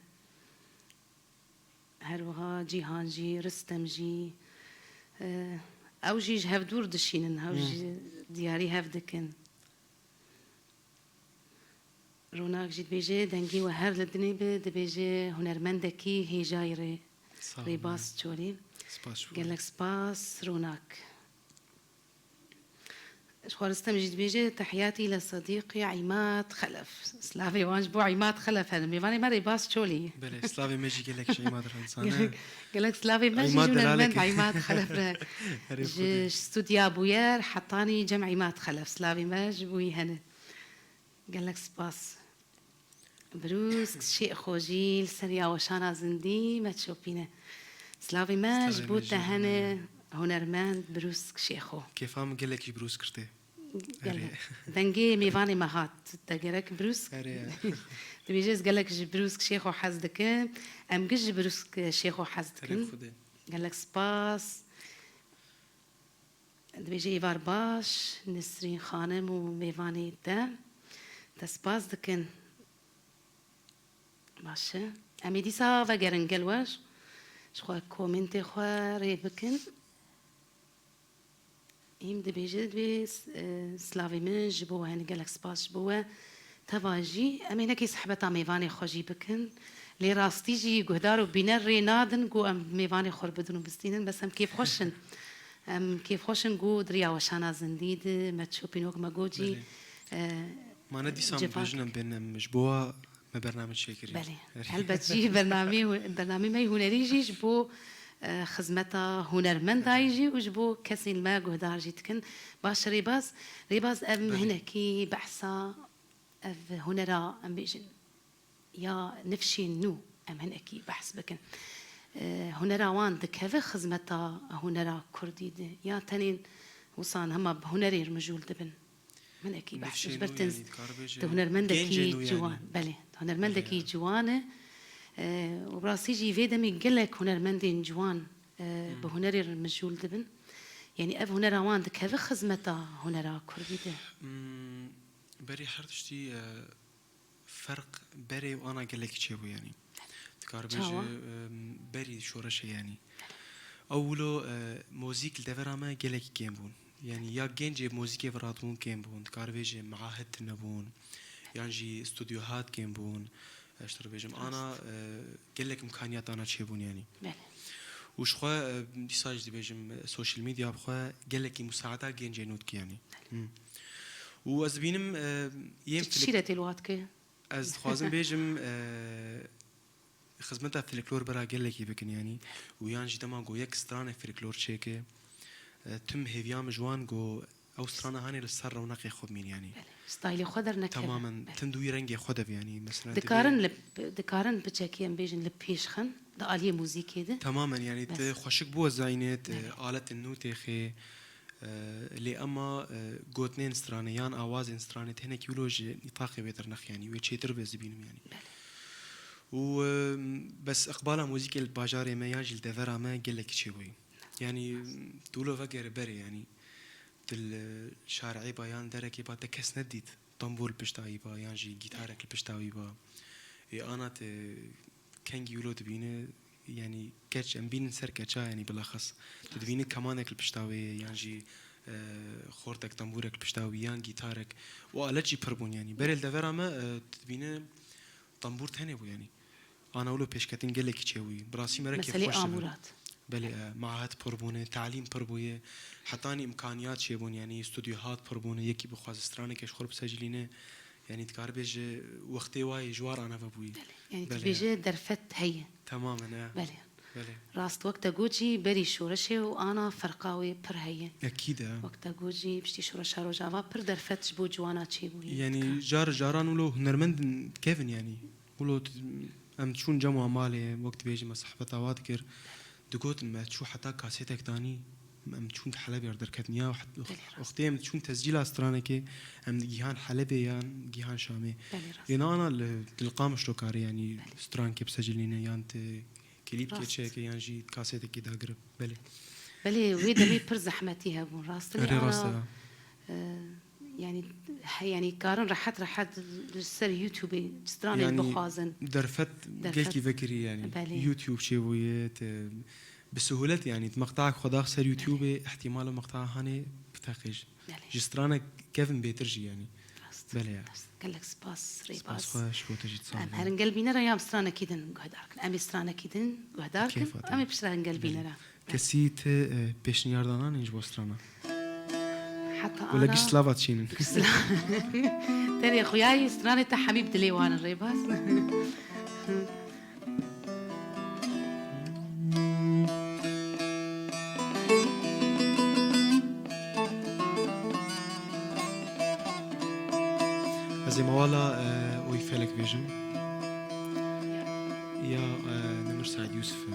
Her wiha Cîhan jî, Ristem jî, e, ew jî ji hev dûr dişînin, ew Hmm. jî diyarî hev dikin. Ronak jî dibêje, dengê we her li dinê be, dibêje hunermendekî hêjayî rê. Sağ ol. Rêbaz Çolî. Spas ji bo. Gelek spas, Ronak. Ji xwe Ristem jî dibêje, "Tehiyatî le sedîqî Îmad Xelef." Slavê wan ji bo Îmad Xelef hene. Mêvanê me Rêbaz Çolî. Belê, slavê me jî gelek ji Îmad re insane. Gelek, gelek slavê me jî Îmad ji hunermend delaleke. Îmad Xelef re. Herê Ji Xwedê. Studya Bûyer hetanî cem Îmad Xelef. Slavê me ji bo wî hene. Gelek spas. Brûsk Şêxo jî li ser ya weşana zindî me çopîne. Slavê me Slavê ji bo me te jî hene, hene. Hunermend Brûsk Şêxo. Kêfa min gelek ji Brûsk girtê. Gelek. Erê. Dengê mêvanê me hat. Te gerek Brûsk. Erê. Dibêje ez gelek ji Brûsk Şêxo hez dikim. Em giş ji Brûsk Şêxo hez Erê dikin. Xwedê. Gelek spas. Dibêje êvar baş, Nesrîn Xanim û mêvanê te. Te spas dikin. Baş e. Em ê dîsa vegerin gel we. Ji xwe komêntê xwe rê bikin. Hîm dibêje, dibê, e, slavê min ji bo we hene, gelek spas ji bo we. Teva jî, em ê nekê sehbeta mêvanê xwe jî bikin. Lê rastî jî guhdar û bîner rê nadin ku em mêvanê xwe bidin û bistînin, bes em kêfxweş in. Em kêfxweş in ku di riya weşana zindî de me çopînok me got jî, Belê. e, Ma ne dîsa em cevak bêjin em bên em ji bo wa me bername çêkirî. Belê. Erê. Helbet jî bernamê hu-, bernamê me yê hunerî jî ji bo, e, xizmeta hunermendayî jî û ji bo kesên me guhdar jî dikin. Baş e Rêbaz. Rêbaz, em Belê. hinekî behsa ev hunera, em bêjin, ya nifşên nû em hinekî behs bikin. E, hunera wan dikeve xizmeta hunera kurdî de ya tenên wisan hema bi hunerê mijûl dibin? Hinekî behs Nifşên ji ber nû, tenz yanî, dikar bêje tu hunermendekî gencên nû, yanî. ciwan, belê, tu hunermendekî Belê, ya. ciwan e. E, û bi rastî jî vê demê gelek hunermendên ciwan, e, bi Hmm. hunerê re mijûl dibin. Yanî ev hunera wan dikeve xizmeta hunera kurdî de? Hmm, berî her tiştî, e, ferq berê û ana gelekî çêbû, yanî. Dikar bêje, Çawa? em, berî şoreşê, yanî. Ew wilo, e, mozîk li devera me gelekî kêm bûn. Yanî ya gencê mozîkê ve radibûn kêm bûn. Dikar bêje meahid tune bûn. Yan jî studyohat kêm bûn. Ez ji te re bêjim, Rast. ana, e, gelek imkaniyat ana çêbûn, yanî. Belê. Û ji xwe, e, dîsa jî dibêjim, e, social media bi xwe gelekî musaada gencê nû dike, yanî. Belê. Hı. Û ez dibînim, e, yên Çi flik- şîretê li wan dike? Ez dixwazim bêjim, e, xizmeta fliklor bera gelekî bikin, yanî. Û yan jî dema ku yek stranê fliklor çêke, e, tim hêviya min ji wan ku ew strana hanê li ser rewneqê xwe bimîn, yanî. Belê. Staylê xwe dernekeve. Tamamen, Belê. tim di wî rengê xwe de bi, yanî. Mesela, Dikarin divê li, dikarin piçekî em bêjin li pêş xin, di aliyê muzîkê de? Tamamen, yanî, tu Bes. xweşik bû zayînê, tu Belê. aletên nû têxê, e, lê ema, e, gotinên stranê yan awazên stranê tu hinekî wilo ji nîtaqê wê dernex, yanî, wê çêtir be ez dibînim, yanî. Belê. Û, e, bes iqbala muzîkê li bajarê me yan jî li devera me gelekî çêbûyî. Yanî, tu wilo vegere berê, yanî, tu li şarê ba yan derekê ba te kes nedît, tambûr li pişta wî ba, yan jî gîtarek li pişta wî ba. Ê ana te kengî wilo dibîne, yanî keç, em bînin ser keça, yanî bilaxas. Tu dibîne kemanek li pişta wê ye, yan jî, e, xortek, tambûrek li pişta wî, yan gîtarek. Û alet jî pir bûn, yanî. Berê li devera me, e, tu dibîne tambûr tenê bû, yanî. Ana wilo pêşketin gelekî çêbûyî. Bi rastî me re Meselê kêfxweş dibin. amûrat. Belê, e, mahet pir bûne, talîm pir bûye. Hetanî imkaniyat çêbûn, yanî studyohat pir bûne. Yekî bixwaze stranekê ji xwe re bisecilîne. Yanî dikar bêje wextê wayê ji war anave bûyî. Belê. Yanî Belê. dibêje derfet heye. Tamamen, e. Belê. Belê. Rast, wek te got jî berî şoreşê û ana ferqa wê pir heye. Ekîd e. Wek te got jî piştî şoreşa Rojava pir derfet ji bo ciwana çêbûye. Yanî car caran wilo hunermend kevin, yanî. Wilo t-, em çûn cem wa malê, wek dibêjim, me sehbeta wa dikir. Digotin me çû heta kasêtek danî, em çûn di Helebê re derketin. Ya Belê, rast. wextê em çûn tescîla stranekê, em digihan Helebê yan gihan Şamê. Belê, rast. Êna ana li, li Qamişlo kare, yanî Belê. strankê bisecilîne, yan ti klîpkê Rast. çêke, yan jî kasêtekê dagire. Belê. Belê, wê demê pir zehmetî hebûn, rast e. Erê, Ana, rast e. e, yanî, he, yanî karin rehet rehet li ser YouTubeê stranên Yanî bixwazin. derfet Derfet. gelkî vekirî, yanî. Belê. YouTube çêbûye, te, bi sehûlet, yanî, tu meqtahek xwe dax ser YouTubeê, Belê. ihtimal o meqtaha hanê biteqêj. Belê. Ji stranek kevin bêtir jî, yanî. Rast. Belê ya. Rast. Gelek spas, Rêbaz. Spas xwe, ji bo te jî, sağ ol. Em herin gel bînere ya em stranekî din guhdar kin. Em ê stranekî din guhdar kin. Kêfa te. Em ê piştre herin gel Belê. bînere. Kesî te, e, pêşniyar danan ji bo strana? Heta Wala ana giş slava çînin. Tenê xuyayî stranê te hemî bi dilê wan in, Rêbaz. Ez ê mewala, e, Oy Felek bêjim. Ya, e, Nemir Said Yusuf e.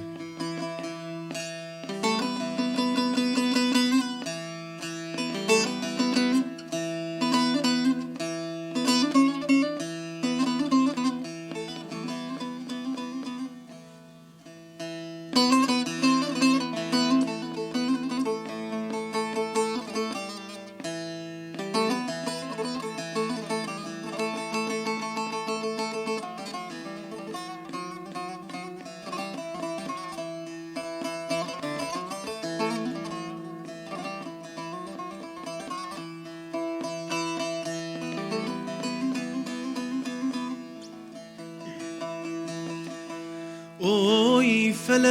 Oy felek,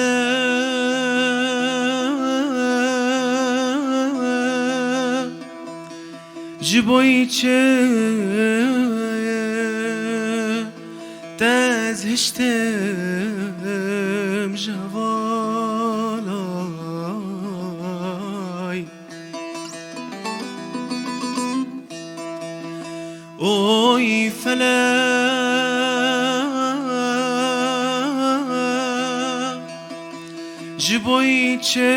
Ji bo çi te ez hiştim ji hevalay? Oy felek, ji bo çi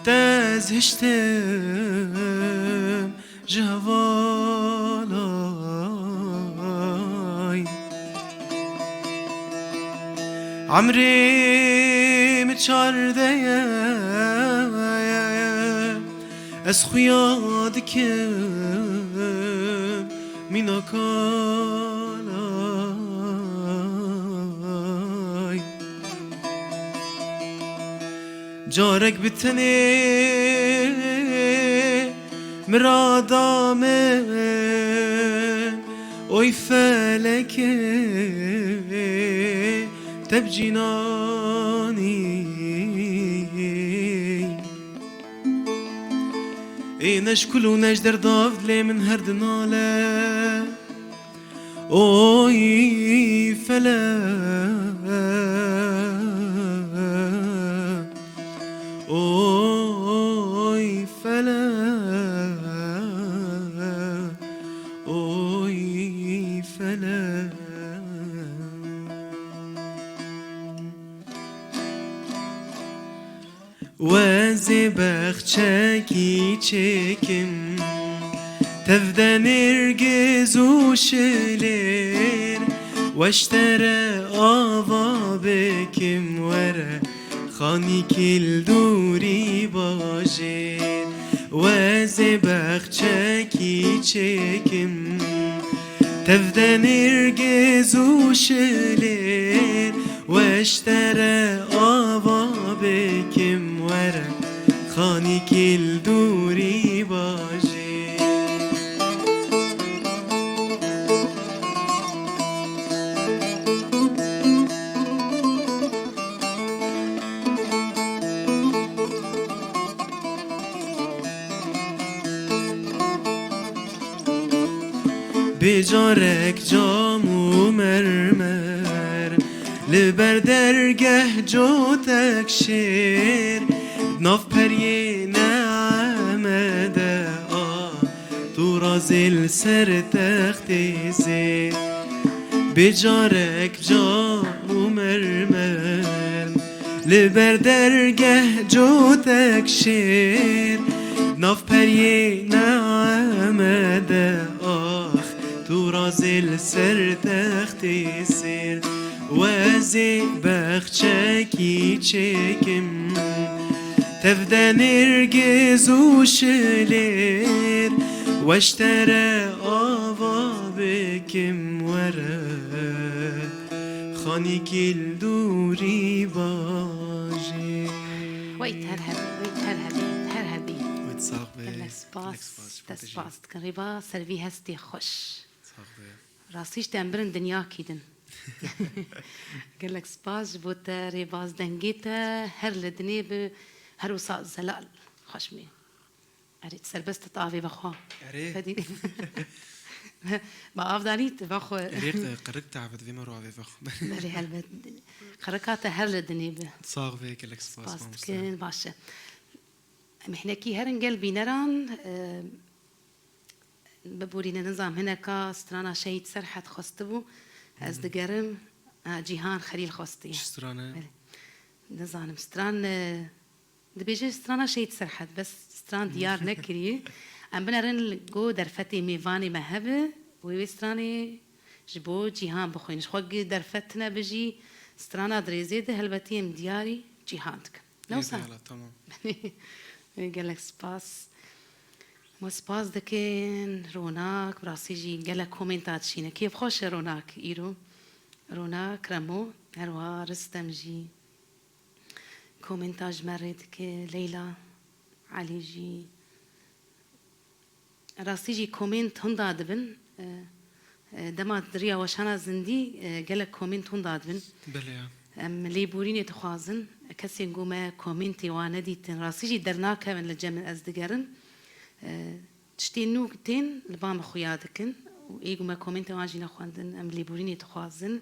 te ez hiştim ji hevalay? Emrê min çardeh ye, ez xuya dikim mîna kalay. Carek bi tenê mirada min, oy felekê te bi cînanî. Ê ne ji kul û ne ji derdav dilê min her dinale. Oy felek, oy felek, oy felek. Wezê bexçekî çêkim, tev de nêrgiz û şilêr, we ji te re ava bikim were, xanîkî li dûrî bajêr. Wezê bexçekî çêkim, tev de nêrgiz û şilêr, we ji te re ava bikim were, xanîkî li dûrî bajêr. Bê carek cam û mermer, li ber dergeh cotek şêr, di nav periyê ne'eme de a, tu razê li ser textê zêr. Bê carek cam û mermer, li ber dergeh cotek şêr, di nav periyê ne'eme de ax, tu razê li ser textê sêr. Wezê bexçekî çêkim, tev de nêrgiz û şilêr, we ji te re ava bikim were, xanîkî li dûrî bajêr. Wey ter hebî, wey ter hebî, ter hebî. Wey sax be. Gelek spas, gelek spas, te spas dikin. Rêba ser vî hestê xweş. Sax be. Rastî ji te em birin dinyakî din. Gelek spas ji bo te, rêbaz dengê te her li dinê bi, her wisa zelal xweş bî. Erê, serbest it avê vexwe. Erê. Fedî. Ba av danî tu vexwe. Erê, qe-, qerik te avê divê me ro avê vexwe. Belê, helbet. Qerika te her li dinê bi. Sax be, gelek spas, spas mamoste. Dikin, baş e. Em hinekî herin gel bîneran, e, biborîne, nizam hineka strana Şehîd Serhed xwestibû. Ez Hmm. digerim, e, Cîhan Xelîl xwestiye. Çi strane? Belê. Nizanim, stran, e, Dibêje strana Şehîd Serhed, bes stran diyar nekiriye. Em binerin li go derfetê mêvanê me hebe, wê wê stranê ji bo Cîhan bixwînin. Ji xwe gi derfet tine bi jî strana dirêzê de helbetî em diyarî Cîhan dikin. Ne wisa? Eyvallah, tamam. Gelek spas. Me spas dikin Ronak, bi rastî jî gelek komenta dişîne. Kêfxweş e Ronak îro. Ronak Remo, her wiha Ristem jî. Komenta ji me rê dike, Leyla Elî jî. Rastî jî komênt hunda dibin. E, e, dema di riya weşana zindî, e, gelek komênt hunda dibin. Belê ya. Em lêborînê dixwazin. kesên ku me komêntê wan nedîtin, rastî jî dernakevin li cem min, ez digerim. E, tiştên nû tên li ba min xuya dikin û ê ku me komêntê wan jî nexwendin, em lêborînê dixwazin.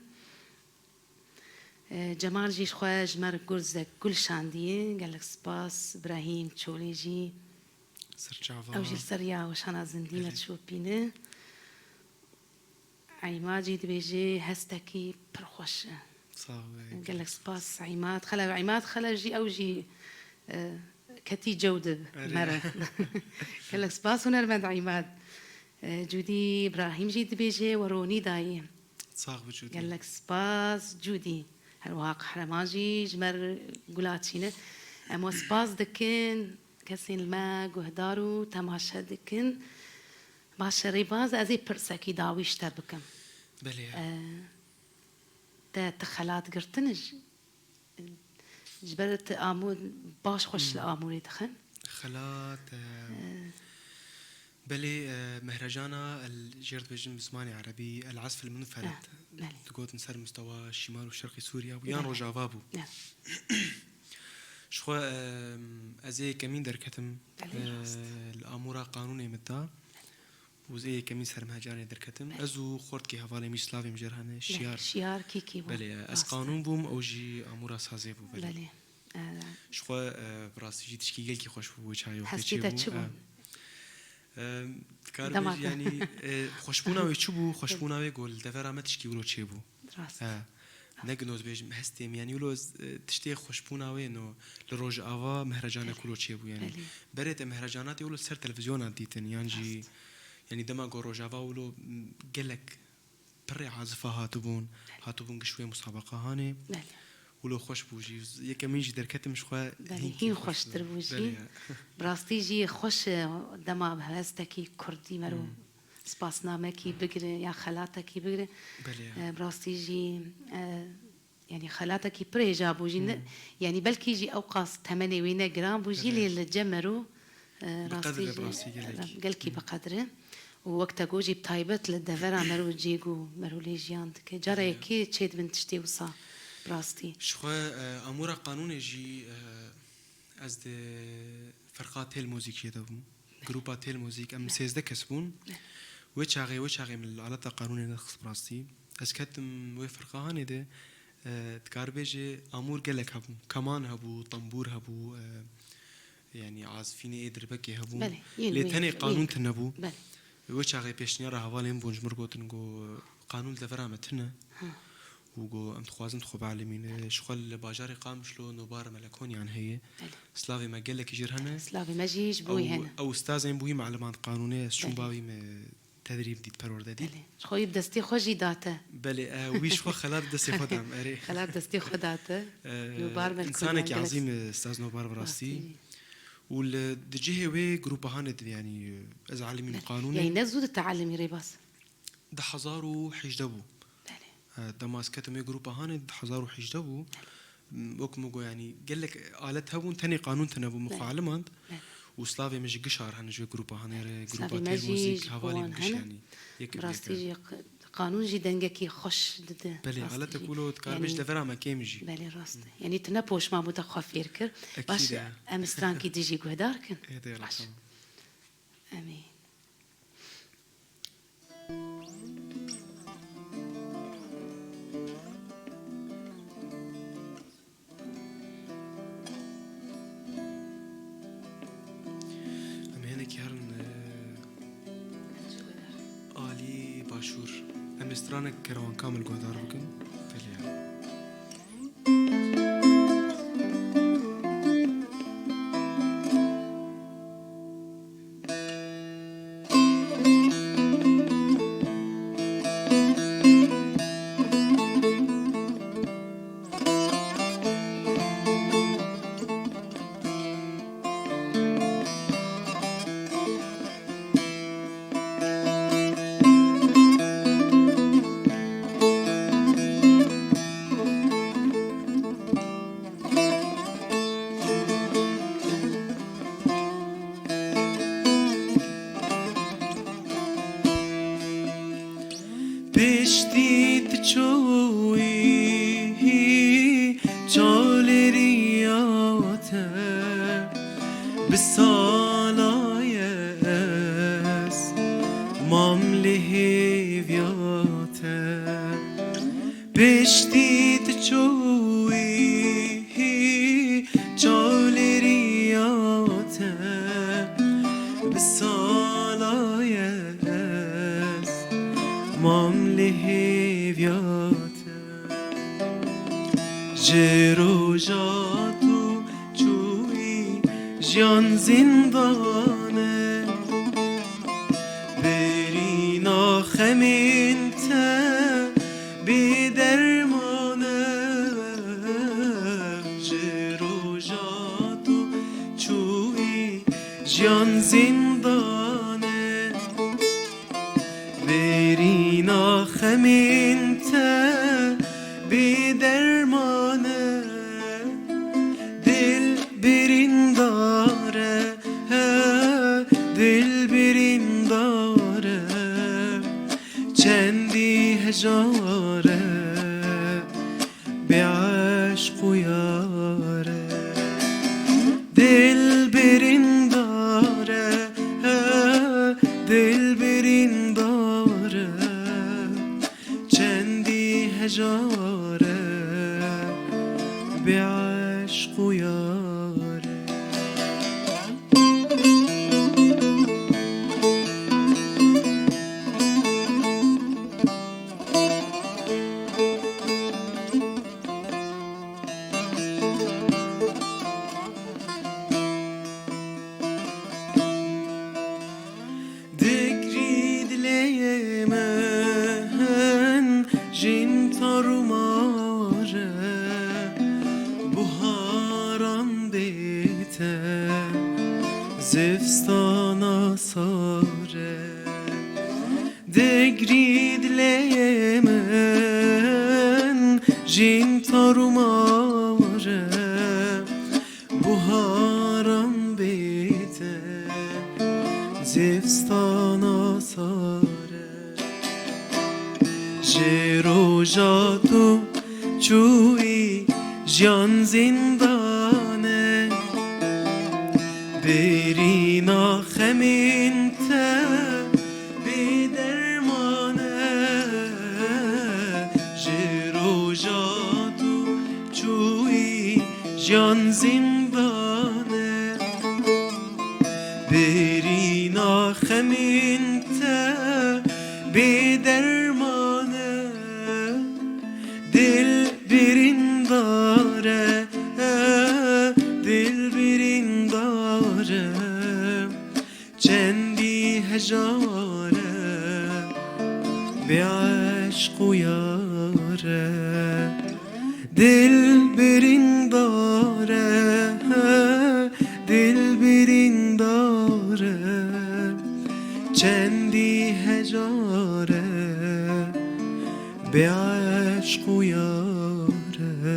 E, Cemal jî ji xwe ji me re gurzek gul şandiye. Gelek spas. Brahîm Çolê jî. Serçava. Ew jî li ser ya weşana zindî me Belê. dişopîne. Îmad jî dibêje, hestekî pir xweş e. Sağ ol. Gelek spas Îmad. Xelef Îmad Xelef jî, ew jî, e, ketî cew di Erê. me re. Gelek spas hunermend Îmad. E, Cûdî Îbrahîm jî dibêje, we ronî dayî. Sax bi Cûdî. Gelek spas Cûdî. Her wiha Qehreman jî ji me re gula çîne. Em we spas dikin, kesên li me guhdar û temaşe dikin. Baş e, rêbaz, ez ê pirsekî dawî ji te bikim. Belê. E, te, te xelat girtin ji, ji ber te amû baş xweş li Hmm. amûrê dixin. Xelat, e, E, belê, e, mehrecana el jêr dibêjin bi zimanê erebî, el asf el munferit. E, belê. Digotin ser mustewa şimal û şerqî Sûriya bû, yan Belê. Rojava bû. E. Ji xwe, e, ez ê yekemîn derketim, Belê, e, rast. Li amûra qanûnê min da. Û ez ê yekemîn sermehcanê derketim. Belê. Ez û xortkê hevalê min, slavê min jê re hene, Belê, Şiyar. Şiyar Kîkî bû. Belê, ez Rast e. qanûn bûm, ew jî amûra sazê bû, belê. Belê. E, Ji xwe, e, bi rastî jî tişkî gelkî xweş bû, wê çaxê wextê Hestê çê te bû. çi bû? E, e, dikar Dema bêjî, te. yanî, e, xweşbûna wê çi bû? Xweşbûna wê ku li devera me tişkî wilo çê bû. Rast. E, ne gino ez bêjim hestê min, yanî wilo ez, e, tiştê xweşbûna wê no li Rojava mehrecana Belê. ku wilo çê bû, yanî. Belê. Berê te mehrecana tê wilo ser televîzyona dîtin, yan jî, Rast. yanî dema ku Rojava wilo, m, gelek pirrê azifa hatibûn, Belê. hatibûn giş wê musabeqahanê. Belê. Wilo xweş bû jî. Yekemîn jî derketim ji xwe Belê, hîn hîn xweş xweştir bû. bû jî. Belê ya. Bi rastî jî xweş e, dema bi hestekî kurdî mero Hmm. spasnamekî bigire ya xelatekî bigire. Belê ya. E, bi rastî jî, e, yanî xelatekî pir hêja bû jî ne, Hmm. yanî belkî jî ew qas temenê wî ne giran bû jî Belê. lê li cem mero, e, Bi rastî qedr e, jî, bi rastî gelekî. gelkî Hmm. bi qedr e. Û wek te got jî bi taybet li devera mero cê ku mero lê jiyan dike. Cara Belê. yekê çêdibin tiştê wisa bi rastî. Ji xwe, e, amûra qanûnê jî, e, ez di ferqa Tel Mozîk jê de bûm. Belê. Grupa Tel Mozîk, em Belê. sêzdeh kes bûn. Belê. Wê çaxê, wê çaxê min li aleta qanûnê nedixist bi rastî. Ez ketim wê ferqahanê de, e, dikar bêje amûr gelek hebûn. Keman hebû, tembûr hebû, e, yanî azifînê ê dirbekê hebûn. Belê, yên Lê wê, tenê yên. qanûn tune bû. Belê. Wê çaxê pêşniyara hevalên bûn ji mir gotin ku qanûn li devera me tune. Ha. Û got, em dixwazin xwe bielîmîne. Ji xwe li bajarê Qamişlo Nobar Melekoniyan heye. Belê. Slavê me gelekî jê re hene. Slavê me jî ji bo wî Ew, hene. ew ustazên bûyî, mueliman qanûnê, ez çûm Belê. bavî me tedrîb dît, perwerde dît. Belê. Ji xwe wî bi destê xwe jî date. Belê, e, wî ji xwe xelat destê xwe dam, erê. Xelat destê xwe date. E, Nobar Melekoniyan insanekî gelek ezîm e, Ustaz Nobar bi rastî. Rastî. Û li di cihê wê grupa hanê di, yanî, ez elimîm Belê. qanûnê. Yanî ne zû di te elimî rêbaz? Di hezar û hejdeh bû. Belê. E, dema ez ketim wê grupa hanê di hezar û hejdeh bû. Wek min got, yanî gelek alet hebûn, tenê qanûn tune bû, min xwe Belê. elimand. Belê. Û slavê min ji gişar hene ji wê grupa hanê re, Slavê grupa me Tel jî Mozîk, ji hevalê wan min giş hene. yanî. Yek Bi rastî yek e. jî q-, qanûn jî dengekî xweş dide. Belê, Rastî alete jî. ku lo dikar bê ji Yanî devera me kêm jî. Belê, rast e. Yanî tu ne poşman bû te xwe fêr kir. Ekîd Baş e. e, em strankî dijî guhdar kin. Ê, de, Baş. tamam. Em ê Em ê hinekî herin, e, alî başûr. Em ê stranek Kerwan Kamil guhdar bikin. Belê. Sala ye ez mam li hêviya te. Piştî tu çûyî çaw li riya te. Bi sala ye ez mam li hêviya te. Ji roja tu çûyî jiyan zîndan e. Birîna xemên te bê derman e. Ji roja tu çûyî jiyan zîndan e. Birîna xemên te bê derman e. Dil birîndar e, he, dil birîndar e. Çendî hejar e, bê eşq û yar e. Dil birîndar e, he, dil birîndar e. Çendî hejar e, bê eşq û yar e. Digrî dilê min jîn tar û mar e, buharan bê te zivstana sar e. Digrî dilê min jîn tar û mar e, buharan bê te zivstana sar e. Ji roja tu çûyî jiyan zîndan e. Birîna xemên te bê derman e. Ji roja tu çûyî jiyan zîndan e. Birîna xemên te bê derman e. Dil birîndar e, dil birîndar e. Çendî hejar e, bê eşq û yar e. Dil birîndar e, dil birîndar e. Çendî hejar e, bê eşq û yar e.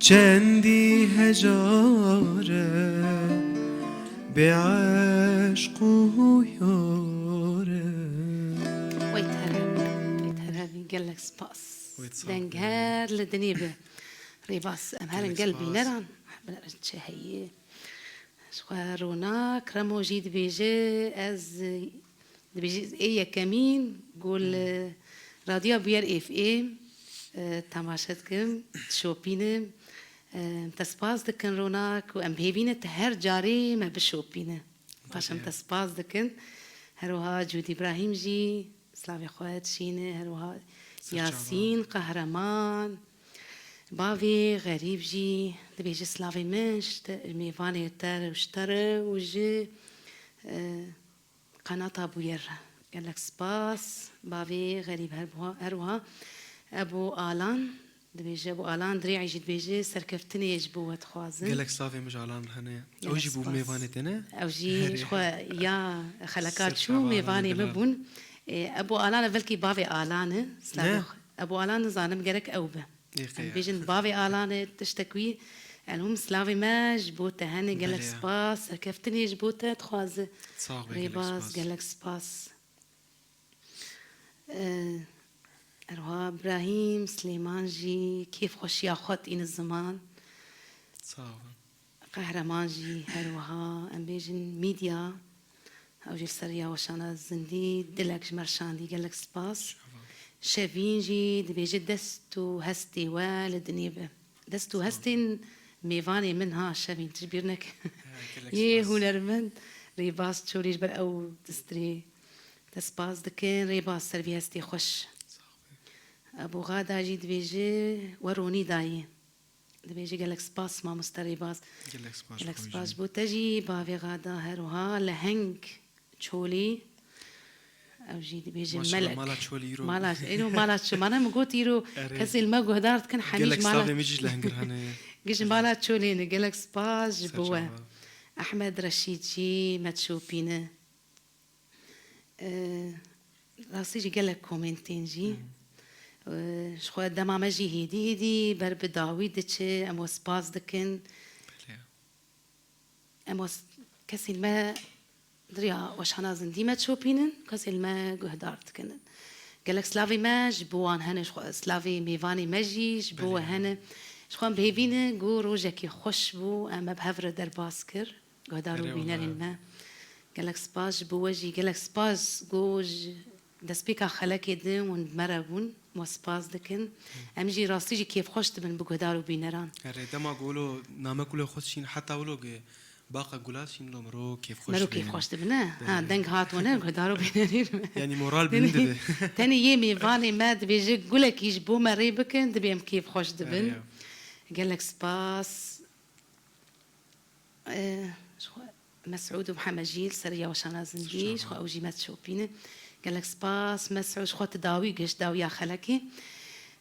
Çendî hejar e, bê eşq û yar e. Wey terhemî, wey terhemî, gelek spas. Wey sağ ol. Deng her li dinê be. Rêbaz, em herin gelek gel spas. Bîneran, bîneran çi heye. Ji xwe Ronak Remo jî dibêje, ez, dibêje, ê yekemîn ku li Radyoya Bûyer F M, e, temaşe dikim, dişopînim. E, em te spas dikin Ronak û em bi hêvî ne tu her carê me bişopîne. Baş em te spas dikin. Her wiha Cûdî Îbrahîm jî, Slavê xwe dişîne, her wiha Yasîn Qehreman, bavê Xerîb jî dibêje slavê min ji te, mêvanê te re û ji te re û ji, e, qenata Bûyer re. Gelek spas, bavê Xerîb her buha-, her wiha. Ebû Alan, dibêje, Ebû Alan Dirê'î jî dibêje, serkeftinê ji bo we dixwazin. Gelek slavê min ji Alan re hene. Ew jî bû mêvanê te ne? Ew jî ji xwe ya xeleka çû, mêvanê min bûn. Ê, Ebû Alan e, belkî bavê Alan e. Ne? Ebû Alan nizanim gerek ew be. Em bêjin bavê Alan e, tiştek wî. Elmûm slavê me ji bo te hene, gelek spas. Serkeftinê ji bo te dixwaze. Rêbaz, gelek spas. Ee, Erwa Birahîm, Silêman jî kêfxweşiya xwe tîne ziman. Sağ olun. Qehreman jî her wiha, em bêjin, Mîdya, ew jî li ser ya weşana zindî dilek ji me re şandî, gelek spas. Şevîn jî dibêje dest û hestê we li dinê be. Dest û hestên mêvanê min ha Şevîn, tu ji bîr neke. Yê hunermend Rêbaz Çolî ji ber ew distrê. Te spas dikin, Rêbaz, ser vî hestê xweş. Ebû Xada jî dibêje, we ronî dayê. Dibêje, gelek spas mamoste Rêbaz. Gelek spas ji bo te jî, bavê Xada her wiha, Leheng Çolî. Ew jî dibêje, Melek. Mala Çolî îro. Mala, îro mala Ço-, mana min got îro kesê li me guhdar dikin, hemî ji mala. Gelek slavê min jî ji Lehengir hene. Gijin mala Çolî ne, gelek spas ji bo we. Ehmed Reşîd jî me dişopîne. Ee, rastî jî gelek komentên jî. Ee, ji xwe dema me jî hêdî hêdî ber bi dawî diçe, em we spas dikin. Belê. Em we s-, kesên me di riya weşana zindî me dişopînin, kesên me guhdar dikin. Gelek slavê me ji bo wan hene, ji xwe slavê mêvanê me jî ji bo we hene. Ji xwe em bi hêvî ne ku rojekê xweş bû, em me bi hev re derbas kir. Guhdar û bînerên me. Gelek spas ji bo we jî, gelek spas ku ji destpêka xelekê din hûn bi me re bûn. We spas dikin. Em jî rastî jî kêfxweş dibin bi guhdar û bîneran. Erê, dema ku wilo namek wilo xwe şîn, heta wilo ge baqa gula şîn lo miro kêfxweş Mero dibin. Kêfxweş dibin, ne? Ha, deng hat û ne, guhdar û bînerên me. Yanî moral bilind dibe. Tenê yê mêvanê me dibêje gulekî ji bo me rê bikin, dibê em kêfxweş dibin. Erê. Gelek spas. Ee, ji xwe Mesûd û Mihemed jî li ser ya weşana zindî, ji xwe ew jî me dişopîne. Gelek spas, Mesûd, ji xwe tu dawî gihişt, dawiya xelekê.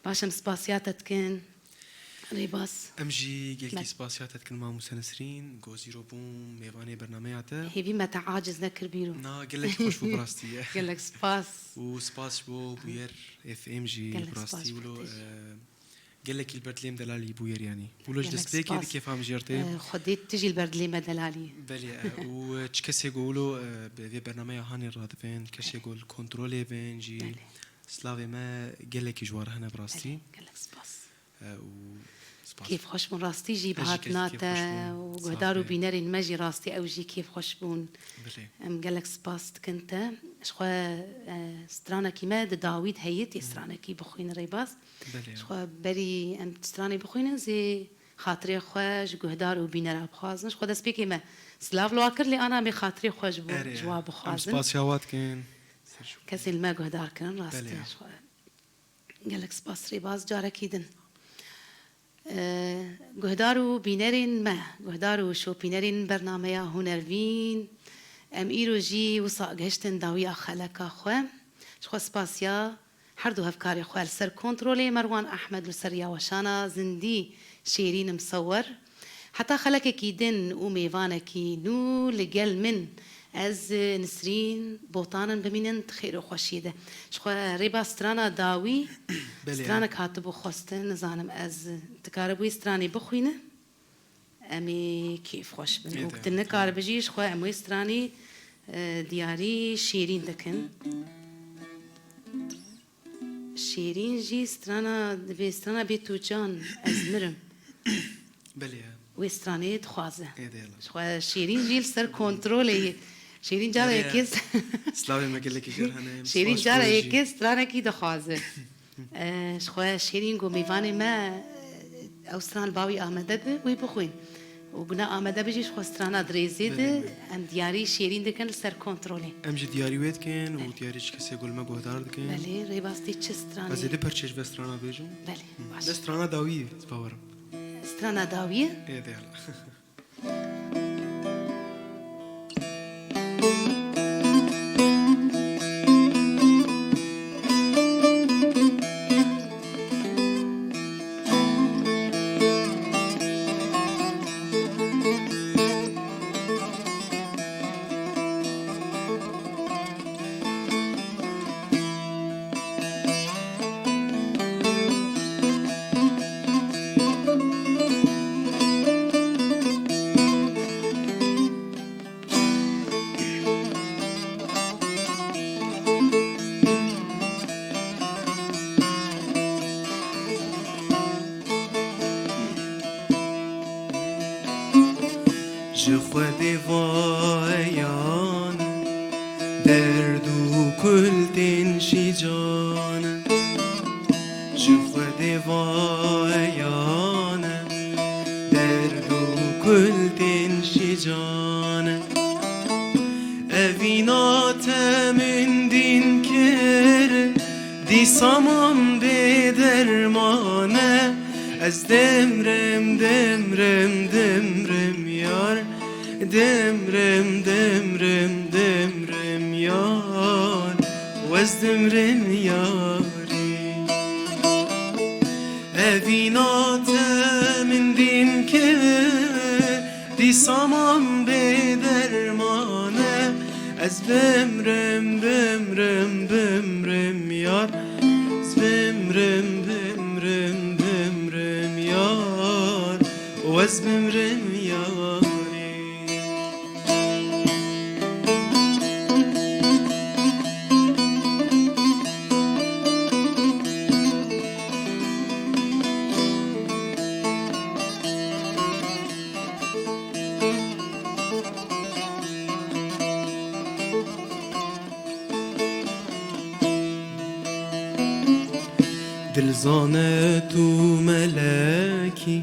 Baş em spasiya te dikin. Rêbaz. Em jî gelkî spasiya te dikin, Mamûse Nesrîn, ku ez îro bûm mêvanê bernameya te. Hêvî me te aciz nekir bîro. Na, gelek xweş bû bi rastî ye. Gelek spas. Û spas ji bo Bûyer F M jî bi rastî wilo, e, Gelekî li ber dilê me delalî bûyer yanî. Wilo ji destpêkê bi kêfa min jê re tê. Eh, Xwedê tu jî li ber dilê me delalî. Belê, eh, û, eh, çi kesê ku wilo, eh, bi vê bernameya hanê radibin, kesê ku li kontrolê bin jî, slavê me gelekî ji wan re hene bi rastî. Belê, gelek spas. Eh, û spas. Kêfxweş bûn rastî jî bi hatina te û guhdar û bînerên me jî rastî ew jî kêfxweş bûn. Belê. Em gelek spas dikin te. Ji xwe, eh, stranekî me di dawî de heye, tê stranekî bixwîne Rêbaz. Belê. Ji xwe berî em stranê bixwînin, zê xatirê xwe ji guhdar û bînera bixwazin. Ji xwe destpêkê me silav li wa kir, lê ana em ê xatirê xwe ji bo, ji wa bixwazin. Erê, em spasiya wa dikin. Kesên me guhdar kirin, rastî. Belê. Ji xwe gelek spas Rêbaz, carekî din. Ee, guhdar û bînerên me, guhdar û şopînerên bernameya Hunervîn, em îro jî wisa gihiştin dawiya xeleka xwe. Ji xwe spasiya her du hevkarê xwe li ser kontrolê Merwan Ehmed li ser ya weşana zindî Şêrîn Misewer. Heta xelekekî din û mêvanekî nû li gel min, ez Nisrîn Botan in, bimînin di xêr û xweşiyê de. Ji xwe rêba strana dawî, belê, stranek hatibû xwestin, nizanim ez, tu karibûyî stranê bixwîne. Em ê kêfxweş bin. Ê û de, tu nikaribî jî ji xwe em wê stranî, e, diyarî Şêrîn dikin. Şêrîn jî strana, divê strana bê tu can ez mirim. Belê ya. Wê stranê dixwaze. Ê de yala. Ji xwe Şêrîn jî li ser kontrolê ye. Şêrîn cara yekê s-, Slavê me gelekî jêr hene. Şêrîn cara yekê stranekî dixwaze. Eh, ji xwe Şêrîn got mêvanê me, eh, ew stran li ba wî amade be, wê bixwîn. Û guna amade be jî ji xwe strana dirêzê de, belê, em diyarî Şêrîn dikin li ser kontrolê. Em jî diyarî wê dikin û, belê, diyarî ji kesê ku li me guhdar dikin. Belê, rêbastî çi stranê? Ez ê du perçê ji vê strana bêjim. Belê, baş. Vê strana dawî ye, ez bawer im. Strana dawî ye? Ê, de yala. Ji Xwedê vayan, derd û kul tên şîcan. Ji Xwedê vayan, derd û kul tên şîcan. Evîna te min dîn kir, dîsa mam bê derman e. Ez dimrim, dimrim, dimrim yar. Dimrim, dimrim, dimrim yar. Wez dimrim yarî. Evîna te min dîn kir, dîsa mam bê derman e. Ez bimrim, bimrim, bimrim yar. Ez bimrim, bimrim, bimrim yar. Wez bimrim yarî. Dilzane tu melekî,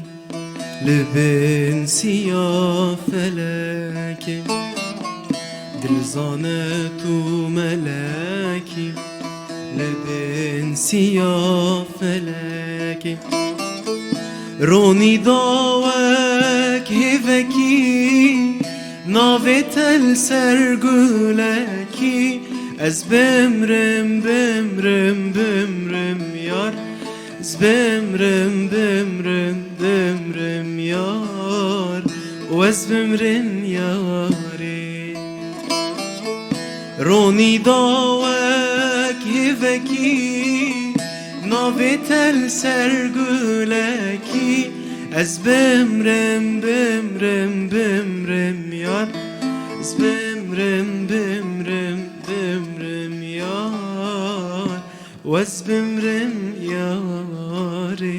li bin siya felekê. Dilzane tu melekî, li bin siya felekê. Ronî da wek hêvekî, navê te li ser gulekî. Ez bimrim, bimrim, bimrim yar. Ez bimrim, bimrim, bimrim yar. Wez bimrim yarî. Ronî da wek hêvekî, navê te li ser gulekî. Ez bimrim, bimrim, bimrim yar. Ez bimrim, bimrim, bimrim yar. Wez bimrim yarî.